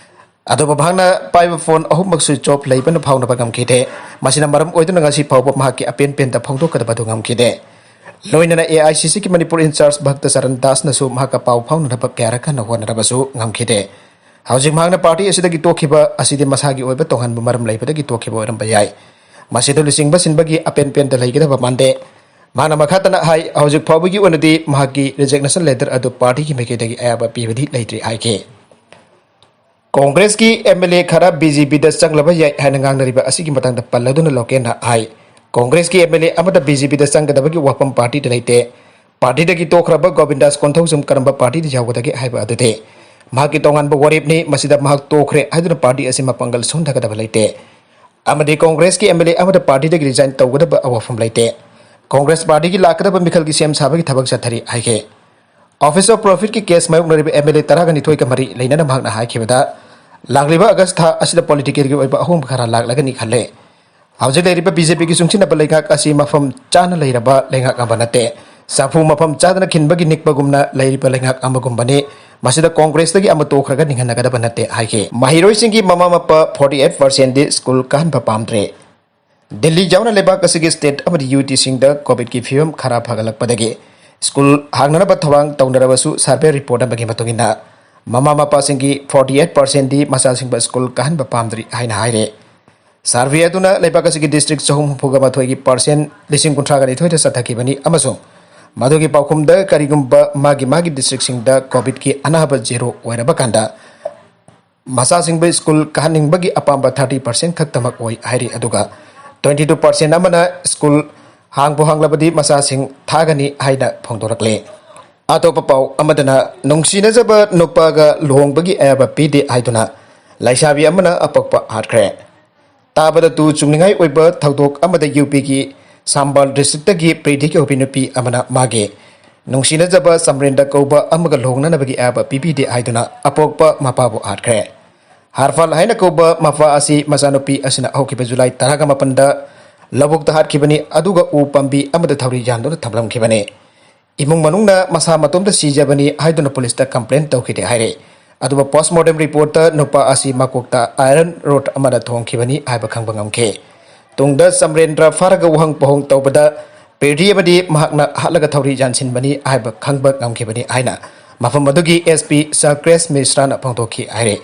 ꯑꯗꯨꯕꯨ ꯃꯍꯥꯛꯅ ꯄꯥꯏꯕ ꯐꯣꯟ ꯑꯍꯨꯝꯃꯛ switch off ꯂꯩꯕꯅ ꯐꯥꯎꯅꯕ ꯉꯝꯈꯤꯗꯦ꯫ ꯃꯁꯤꯅ ꯃꯔꯝ ꯑꯣꯏꯗꯨꯅ ꯉꯁꯤ ꯐꯥꯎꯕ ꯃꯍꯥꯛꯀꯤ ꯑꯄꯦꯟ ꯄꯦꯟꯗ ꯐꯣꯡꯗꯣꯛꯀꯗꯕ ꯑꯗꯨ ꯉꯝꯈꯤꯗꯦ꯫ ꯂꯣꯏꯅꯅ ꯑꯦ ꯑꯥꯏ ꯁꯤ ꯁꯤꯒꯤ ꯃꯅꯤꯄꯨꯔ in-charge ꯚꯛꯇ ꯆꯔꯟ ꯗꯥꯁꯅꯁꯨ ꯃꯍꯥꯛꯀ ꯄꯥꯎ ꯐꯥꯎꯅꯅꯕ ꯀꯌꯥꯔꯛ ꯍꯟꯅ ꯍꯣꯠꯅꯔꯕꯁꯨ ꯉꯝꯈꯤꯗꯦ꯫ ꯍꯧꯖꯤꯛ ꯃꯍꯥꯛꯅ ꯄꯥꯔꯇꯤ ꯑꯁꯤꯗꯒꯤ ꯇꯣꯛꯈꯤꯕ ꯑꯁꯤꯗꯤ ꯃꯁꯥꯒꯤ ꯑꯣꯏꯕ ꯇꯣꯉꯥꯟꯕ ꯃꯔꯝ ꯂꯩꯕꯗꯒꯤ ꯇꯣꯛꯈꯤꯕ ꯑꯣꯏꯔꯝꯕ ꯌꯥꯏ꯫ ꯃꯁꯤꯗ ꯂꯨꯆꯤꯡꯕ ꯁꯤꯟꯕꯒꯤ ꯑꯄꯦꯟ ꯄꯦꯟꯗ ꯂꯩꯒꯗꯕ ꯃꯥꯟꯗꯦ꯫ ꯃꯍꯥꯛꯅ ꯃꯈꯥ ꯇꯥꯅ ꯍꯥꯏ, ꯍꯧꯖꯤꯛ ꯐꯥꯎꯕꯒꯤ ꯑꯣꯏꯅꯗꯤ ꯃꯍꯥꯛꯀꯤ resignation letter ꯑꯗꯨ ꯄꯥꯔꯇꯤꯒꯤ ꯃꯥꯏꯀꯩꯗꯒꯤ ꯑꯌꯥꯕ ꯄꯤꯕꯗꯤ ꯂꯩꯇ꯭ꯔꯤ ꯍꯥꯏꯈꯤ꯫ ꯀꯣꯡꯒ꯭ꯔꯦꯁꯀꯤ ꯑꯦꯝ ꯑꯦꯜ ꯑꯦ ꯈꯔ ꯕꯤ ꯖꯦ ꯄꯤꯗ ꯆꯪꯂꯕ ꯌꯥꯏ ꯍꯥꯏꯅ ꯉꯥꯡꯅꯔꯤꯕ ꯑꯁꯤꯒꯤ ꯃꯇꯥꯡꯗ ꯄꯜꯂꯗꯨꯅ ꯂꯣꯀꯦꯟꯅ ꯍꯥꯏ, ꯀꯣꯡꯒ꯭ꯔꯦꯁꯀꯤ ꯑꯦꯝ ꯑꯦꯜ ꯑꯦ ꯑꯃꯠꯇ ꯕꯤ ꯖꯦ ꯄꯤꯗ ꯆꯪꯒꯗꯕꯒꯤ ꯋꯥꯐꯝ ꯄꯥꯔꯇꯤꯗ ꯂꯩꯇꯦ꯫ ꯄꯥꯔꯇꯤꯗꯒꯤ ꯇꯣꯛꯈ꯭ꯔꯕ ꯒꯣꯕꯤꯟꯗꯥꯁ ꯀꯣꯟꯊꯧꯖꯝ ꯀꯔꯝꯕ ꯄꯥꯔꯇꯤꯗ ꯌꯥꯎꯒꯗꯒꯦ ꯍꯥꯏꯕ ꯑꯗꯨꯗꯤ ꯃꯍꯥꯛꯀꯤ ꯇꯣꯉꯥꯟꯕ ꯋꯥꯔꯦꯞꯅꯤ꯫ ꯃꯁꯤꯗ ꯃꯍꯥꯛ ꯇꯣꯛꯈ꯭ꯔꯦ ꯍꯥꯏꯗꯨꯅ ꯄꯥꯔꯇꯤ ꯑꯁꯤ ꯃꯄꯥꯡꯒꯜ ꯁꯣꯟꯊꯒꯗꯕ ꯂꯩꯇꯦ꯫ ꯑꯃꯗꯤ ꯀꯣꯡꯒ꯭ꯔꯦꯁꯀꯤ ꯑꯦꯝ ꯑꯦꯜ ꯑꯦ ꯑꯃꯗ ꯄꯥꯔꯇꯤꯗꯒꯤ resign ꯇꯧꯒꯗꯕ ꯋꯥꯐꯝ ꯂꯩꯇꯦ꯫ ꯀꯣꯡꯒ꯭ꯔꯦꯁ ꯄꯥꯔꯇꯤꯒꯤ ꯂꯥꯛꯀꯗꯕ ꯃꯤꯈꯜꯒꯤ ꯁꯦꯝ ꯁꯥꯕꯒꯤ ꯊꯕꯛ ꯆꯠꯊꯔꯤ ꯍꯥꯏꯈꯤ꯫ Office of Profitꯀꯤ case ꯃꯥꯌꯣꯛꯅꯔꯤꯕ ꯑꯦꯝ ꯑꯦꯜ ꯑꯦ ꯇꯔꯥꯒ ꯅꯤꯊꯣꯏꯒ ꯃꯔꯤ ꯂꯩꯅꯅ ꯃꯍꯥꯛꯅ ꯍꯥꯏꯈꯤꯕꯗ, ꯂꯥꯛꯂꯤꯕ ꯑꯥꯒꯁ ꯊꯥ ꯑꯁꯤꯗ politicalꯒꯤ ꯑꯣꯏꯕ ꯑꯍꯣꯡꯕ ꯈꯔ ꯂꯥꯛꯂꯒꯅꯤ ꯈꯜꯂꯦ꯫ ꯍꯧꯖꯤꯛ ꯂꯩꯔꯤꯕ ꯕꯤ ꯖꯦ ꯄꯤꯒꯤ ꯆꯨꯡꯁꯤꯟꯅꯕ ꯂꯩꯉꯥꯛ ꯑꯁꯤ ꯃꯐꯝ ꯆꯥꯅ ꯂꯩꯔꯕ ꯂꯩꯉꯥꯛ ꯑꯃ ꯅꯠꯇꯦ꯫ ꯆꯐꯨ ꯃꯐꯝ ꯆꯥꯗꯅ ꯈꯤꯟꯕꯒꯤ ꯅꯤꯛꯄꯒꯨꯝꯅ ꯂꯩꯔꯤꯕ ꯂꯩꯉꯥꯛ ꯑꯃꯒꯨꯝꯕꯅꯤ꯫ ꯃꯁꯤꯗ ꯀꯣꯡꯒ꯭ꯔꯦꯁꯇꯒꯤ ꯑꯃ ꯇꯣꯛꯈ꯭ꯔꯒ ꯅꯤꯡꯍꯟꯅꯒꯗꯕ ꯅꯠꯇꯦ ꯍꯥꯏꯈꯤ꯫ ꯃꯍꯩꯔꯣꯏꯁꯤꯡꯒꯤ ꯃꯃꯥ ꯃꯄꯥ forty eight percentꯗꯤ ꯁ꯭ꯀꯨꯜ ꯀꯥꯍꯟꯕ ꯄꯥꯝꯗ꯭ꯔꯦ꯫ ꯗꯤꯜꯂꯤ ꯌꯥꯎꯅ ꯂꯩꯕꯥꯛ ꯑꯁꯤꯒꯤ state ꯑꯃꯗꯤ ꯌꯨ ꯇꯤꯁꯤꯡꯗ ꯀꯣꯚꯤꯗꯀꯤ ꯐꯤꯕꯝ ꯈꯔ ꯐꯒꯠꯂꯛꯄꯗꯒꯤ ꯁ꯭ꯀꯨꯜ ꯍꯥꯡꯅꯅꯕ ꯊꯧꯔꯥꯡ ꯇꯧꯅꯔꯕꯁꯨ, survey report ꯑꯃꯒꯤ ꯃꯇꯨꯡ ꯏꯟꯅ ꯃꯃꯥ ꯃꯄꯥꯁꯤꯡꯒꯤ forty eight percentꯗꯤ ꯃꯆꯥꯁꯤꯡꯕꯨ ꯁ꯭ꯀꯨꯜ ꯀꯥꯍꯟꯕ ꯄꯥꯝꯗ꯭ꯔꯤ ꯍꯥꯏꯅ ꯍꯥꯏꯔꯦ꯫ Survey ꯑꯗꯨꯅ ꯂꯩꯕꯥꯛ ꯑꯁꯤꯒꯤ district ꯆꯍꯨꯝ ꯍꯨꯝꯐꯨꯒ ꯃꯥꯊꯣꯏꯒꯤ percent ꯂꯤꯁꯤꯡ ꯀꯨꯟꯊ꯭ꯔꯥꯒ ꯅꯤꯊꯣꯏꯗ ꯆꯠꯊꯈꯤꯕꯅꯤ ꯑꯃꯁꯨꯡ ꯃꯗꯨꯒꯤ ꯄꯥꯎꯈꯨꯝꯗ ꯀꯔꯤꯒꯨꯝꯕ ꯃꯥꯒꯤ ꯃꯥꯒꯤ districtꯁꯤꯡꯗ ꯀꯣꯚꯤꯗꯀꯤ ꯑꯅꯥꯕ zero ꯑꯣꯏꯔꯕ ꯀꯥꯟꯗ ꯃꯆꯥꯁꯤꯡꯕꯨ ꯁ꯭ꯀꯨꯜ ꯀꯥꯍꯟꯅꯤꯡꯕꯒꯤ ꯑꯄꯥꯝꯕ thirty percent ꯈꯛꯇꯃꯛ ꯑꯣꯏ ꯍꯥꯏꯔꯤ꯫ ꯑꯗꯨꯒ twenty two percent ꯑꯃꯅ ꯁ꯭ꯀꯨꯜ ꯍꯥꯡꯕꯨ ꯍꯥꯡꯂꯕꯗꯤ ꯃꯆꯥꯁꯤꯡ ꯊꯥꯒꯅꯤ ꯍꯥꯏꯅ ꯐꯣꯡꯗꯣꯔꯛꯂꯤ꯫ ꯑꯇꯣꯞꯄ ꯄꯥꯎ ꯑꯃꯗꯅ, ꯅꯨꯡꯁꯤꯅꯖꯕ ꯅꯨꯄꯥꯒ ꯂꯨꯍꯣꯡꯕꯒꯤ ꯑꯌꯥꯕ ꯄꯤꯗꯦ ꯍꯥꯏꯗꯨꯅ ꯂꯩꯁꯥꯕꯤ ꯑꯃꯅ ꯑꯄꯣꯛꯄ ꯍꯥꯠꯈ꯭ꯔꯦ꯫ ꯇꯥꯕꯗ ꯇꯨ ꯆꯨꯡꯅꯤꯡꯉꯥꯏ ꯑꯣꯏꯕ ꯊꯧꯗꯣꯛ ꯑꯃꯗ ꯌꯨ ꯄꯤꯒꯤ ꯁꯥꯝꯕꯥꯜ districtꯇꯒꯤ ꯄ꯭ꯔꯤꯊꯤ ꯀꯧꯕꯤ ꯅꯨꯄꯤ ꯑꯃꯅ ꯃꯥꯒꯤ ꯅꯨꯡꯁꯤꯅꯖꯕ ꯆꯝꯔꯦꯟꯗ ꯀꯧꯕ ꯑꯃꯒ ꯂꯨꯍꯣꯡꯅꯅꯕꯒꯤ ꯑꯌꯥꯕ ꯄꯤꯕꯤꯗꯦ ꯍꯥꯏꯗꯨꯅ ꯑꯄꯣꯛꯄ ꯃꯄꯥꯕꯨ ꯍꯥꯠꯈ꯭ꯔꯦ꯫ ꯍꯥꯔꯐꯥꯜ ꯍꯥꯏꯅ ꯀꯧꯕ ꯃꯄꯥ ꯑꯁꯤ ꯃꯆꯥꯅꯨꯄꯤ ꯑꯁꯤꯅ ꯍꯧꯈꯤꯕ ꯖꯨꯂꯥꯏ ꯇꯔꯥꯒ ꯃꯥꯄꯟꯗ ꯂꯧꯕꯨꯛꯇ ꯍꯥꯠꯈꯤꯕꯅꯤ, ꯑꯗꯨꯒ ꯎ ꯄꯥꯝꯕꯤ ꯑꯃꯗ ꯊꯧꯔꯤ ꯌꯥꯟꯗꯨꯅ ꯊꯝꯂꯝꯈꯤꯕꯅꯤ꯫ ꯏꯃꯨꯡ ꯃꯅꯨꯡꯅ ꯃꯁꯥ ꯃꯇꯣꯝꯇ ꯁꯤꯖꯕꯅꯤ ꯍꯥꯏꯗꯨꯅ ꯄꯨꯂꯤꯁꯇ ꯀꯝꯄ꯭ꯂꯦꯟ ꯇꯧꯈꯤꯗꯦ ꯍꯥꯏꯔꯦ꯫ ꯑꯗꯨꯕꯨ ꯄꯣꯁꯃꯣꯔꯇꯦꯝ ꯔꯤꯄꯣꯔꯠꯇ ꯅꯨꯄꯥ ꯑꯁꯤ ꯃꯀꯣꯛꯇ ꯑꯥꯏꯔꯟ ꯔꯣꯗ ꯑꯃꯅ ꯊꯣꯝꯈꯤꯕꯅꯤ ꯍꯥꯏꯕ ꯈꯪꯕ ꯉꯝꯈꯤ꯫ ꯇꯨꯡꯗ ꯆꯝꯔꯦꯟꯗ꯭ꯔ ꯐꯥꯔꯒ ꯋꯥꯍꯪ ꯄꯥꯎꯍꯪ ꯇꯧꯕꯗ ꯄꯦꯔꯤ ꯑꯃꯗꯤ ꯃꯍꯥꯛꯅ ꯍꯥꯠꯂꯒ ꯊꯧꯔꯤ ꯌꯥꯟꯁꯤꯟꯕꯅꯤ ꯍꯥꯏꯕ ꯈꯪꯕ ꯉꯝꯈꯤꯕꯅꯤ ꯍꯥꯏꯅ ꯃꯐꯝ ꯑꯗꯨꯒꯤ SP ꯁꯔꯀ꯭ꯔꯦꯁ ꯃꯤꯁ꯭ꯔꯥꯅ ꯐꯣꯡꯗꯣꯛꯈꯤ ꯍꯥꯏꯔꯦ꯫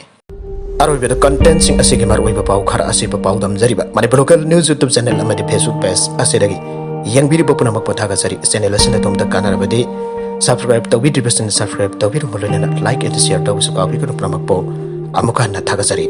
ꯑꯔꯣꯏꯕꯗ ꯀꯟꯇꯦꯟꯁꯤꯡ ꯑꯁꯤꯒꯤ ꯃꯔꯨꯑꯣꯏꯕ ꯄꯥꯎ ꯈꯔ ꯑꯁꯤꯕꯨ ꯄꯥꯎꯗꯝꯖꯔꯤꯕ Manipur local news YouTube channel ꯑꯃꯗꯤ Facebook ꯄꯦꯖ ꯑꯁꯤꯗꯒꯤ ꯌꯦꯡꯕꯤꯔꯤꯕ ꯄꯨꯝꯅꯃꯛꯄꯨ ꯊꯥꯒꯠꯆꯔꯤ꯫ ꯆꯦꯅꯦꯜ ꯑꯁꯤꯅ ꯑꯗꯣꯝꯗ ꯀꯥꯟꯅꯔꯕꯗꯤ ꯁꯕꯁꯀ꯭ꯔꯥꯏꯕ ꯇꯧꯕꯤꯗ꯭ꯔꯤꯕꯁꯤꯡꯅ ꯁꯕꯁꯀ꯭ꯔꯥꯏꯕ ꯇꯧꯕꯤꯔꯝꯕ ꯂꯣꯏꯅꯅ ꯂꯥꯏꯛ ꯑꯦꯟ ꯁꯤꯌꯔ ꯇꯧꯕꯁꯨ ꯀꯥꯎꯕꯤꯒꯅꯨ꯫ ꯄꯨꯝꯅꯃꯛꯄꯨ ꯑꯃꯨꯛ ꯍꯟꯅ ꯊꯥꯒꯠꯆꯔꯤ꯫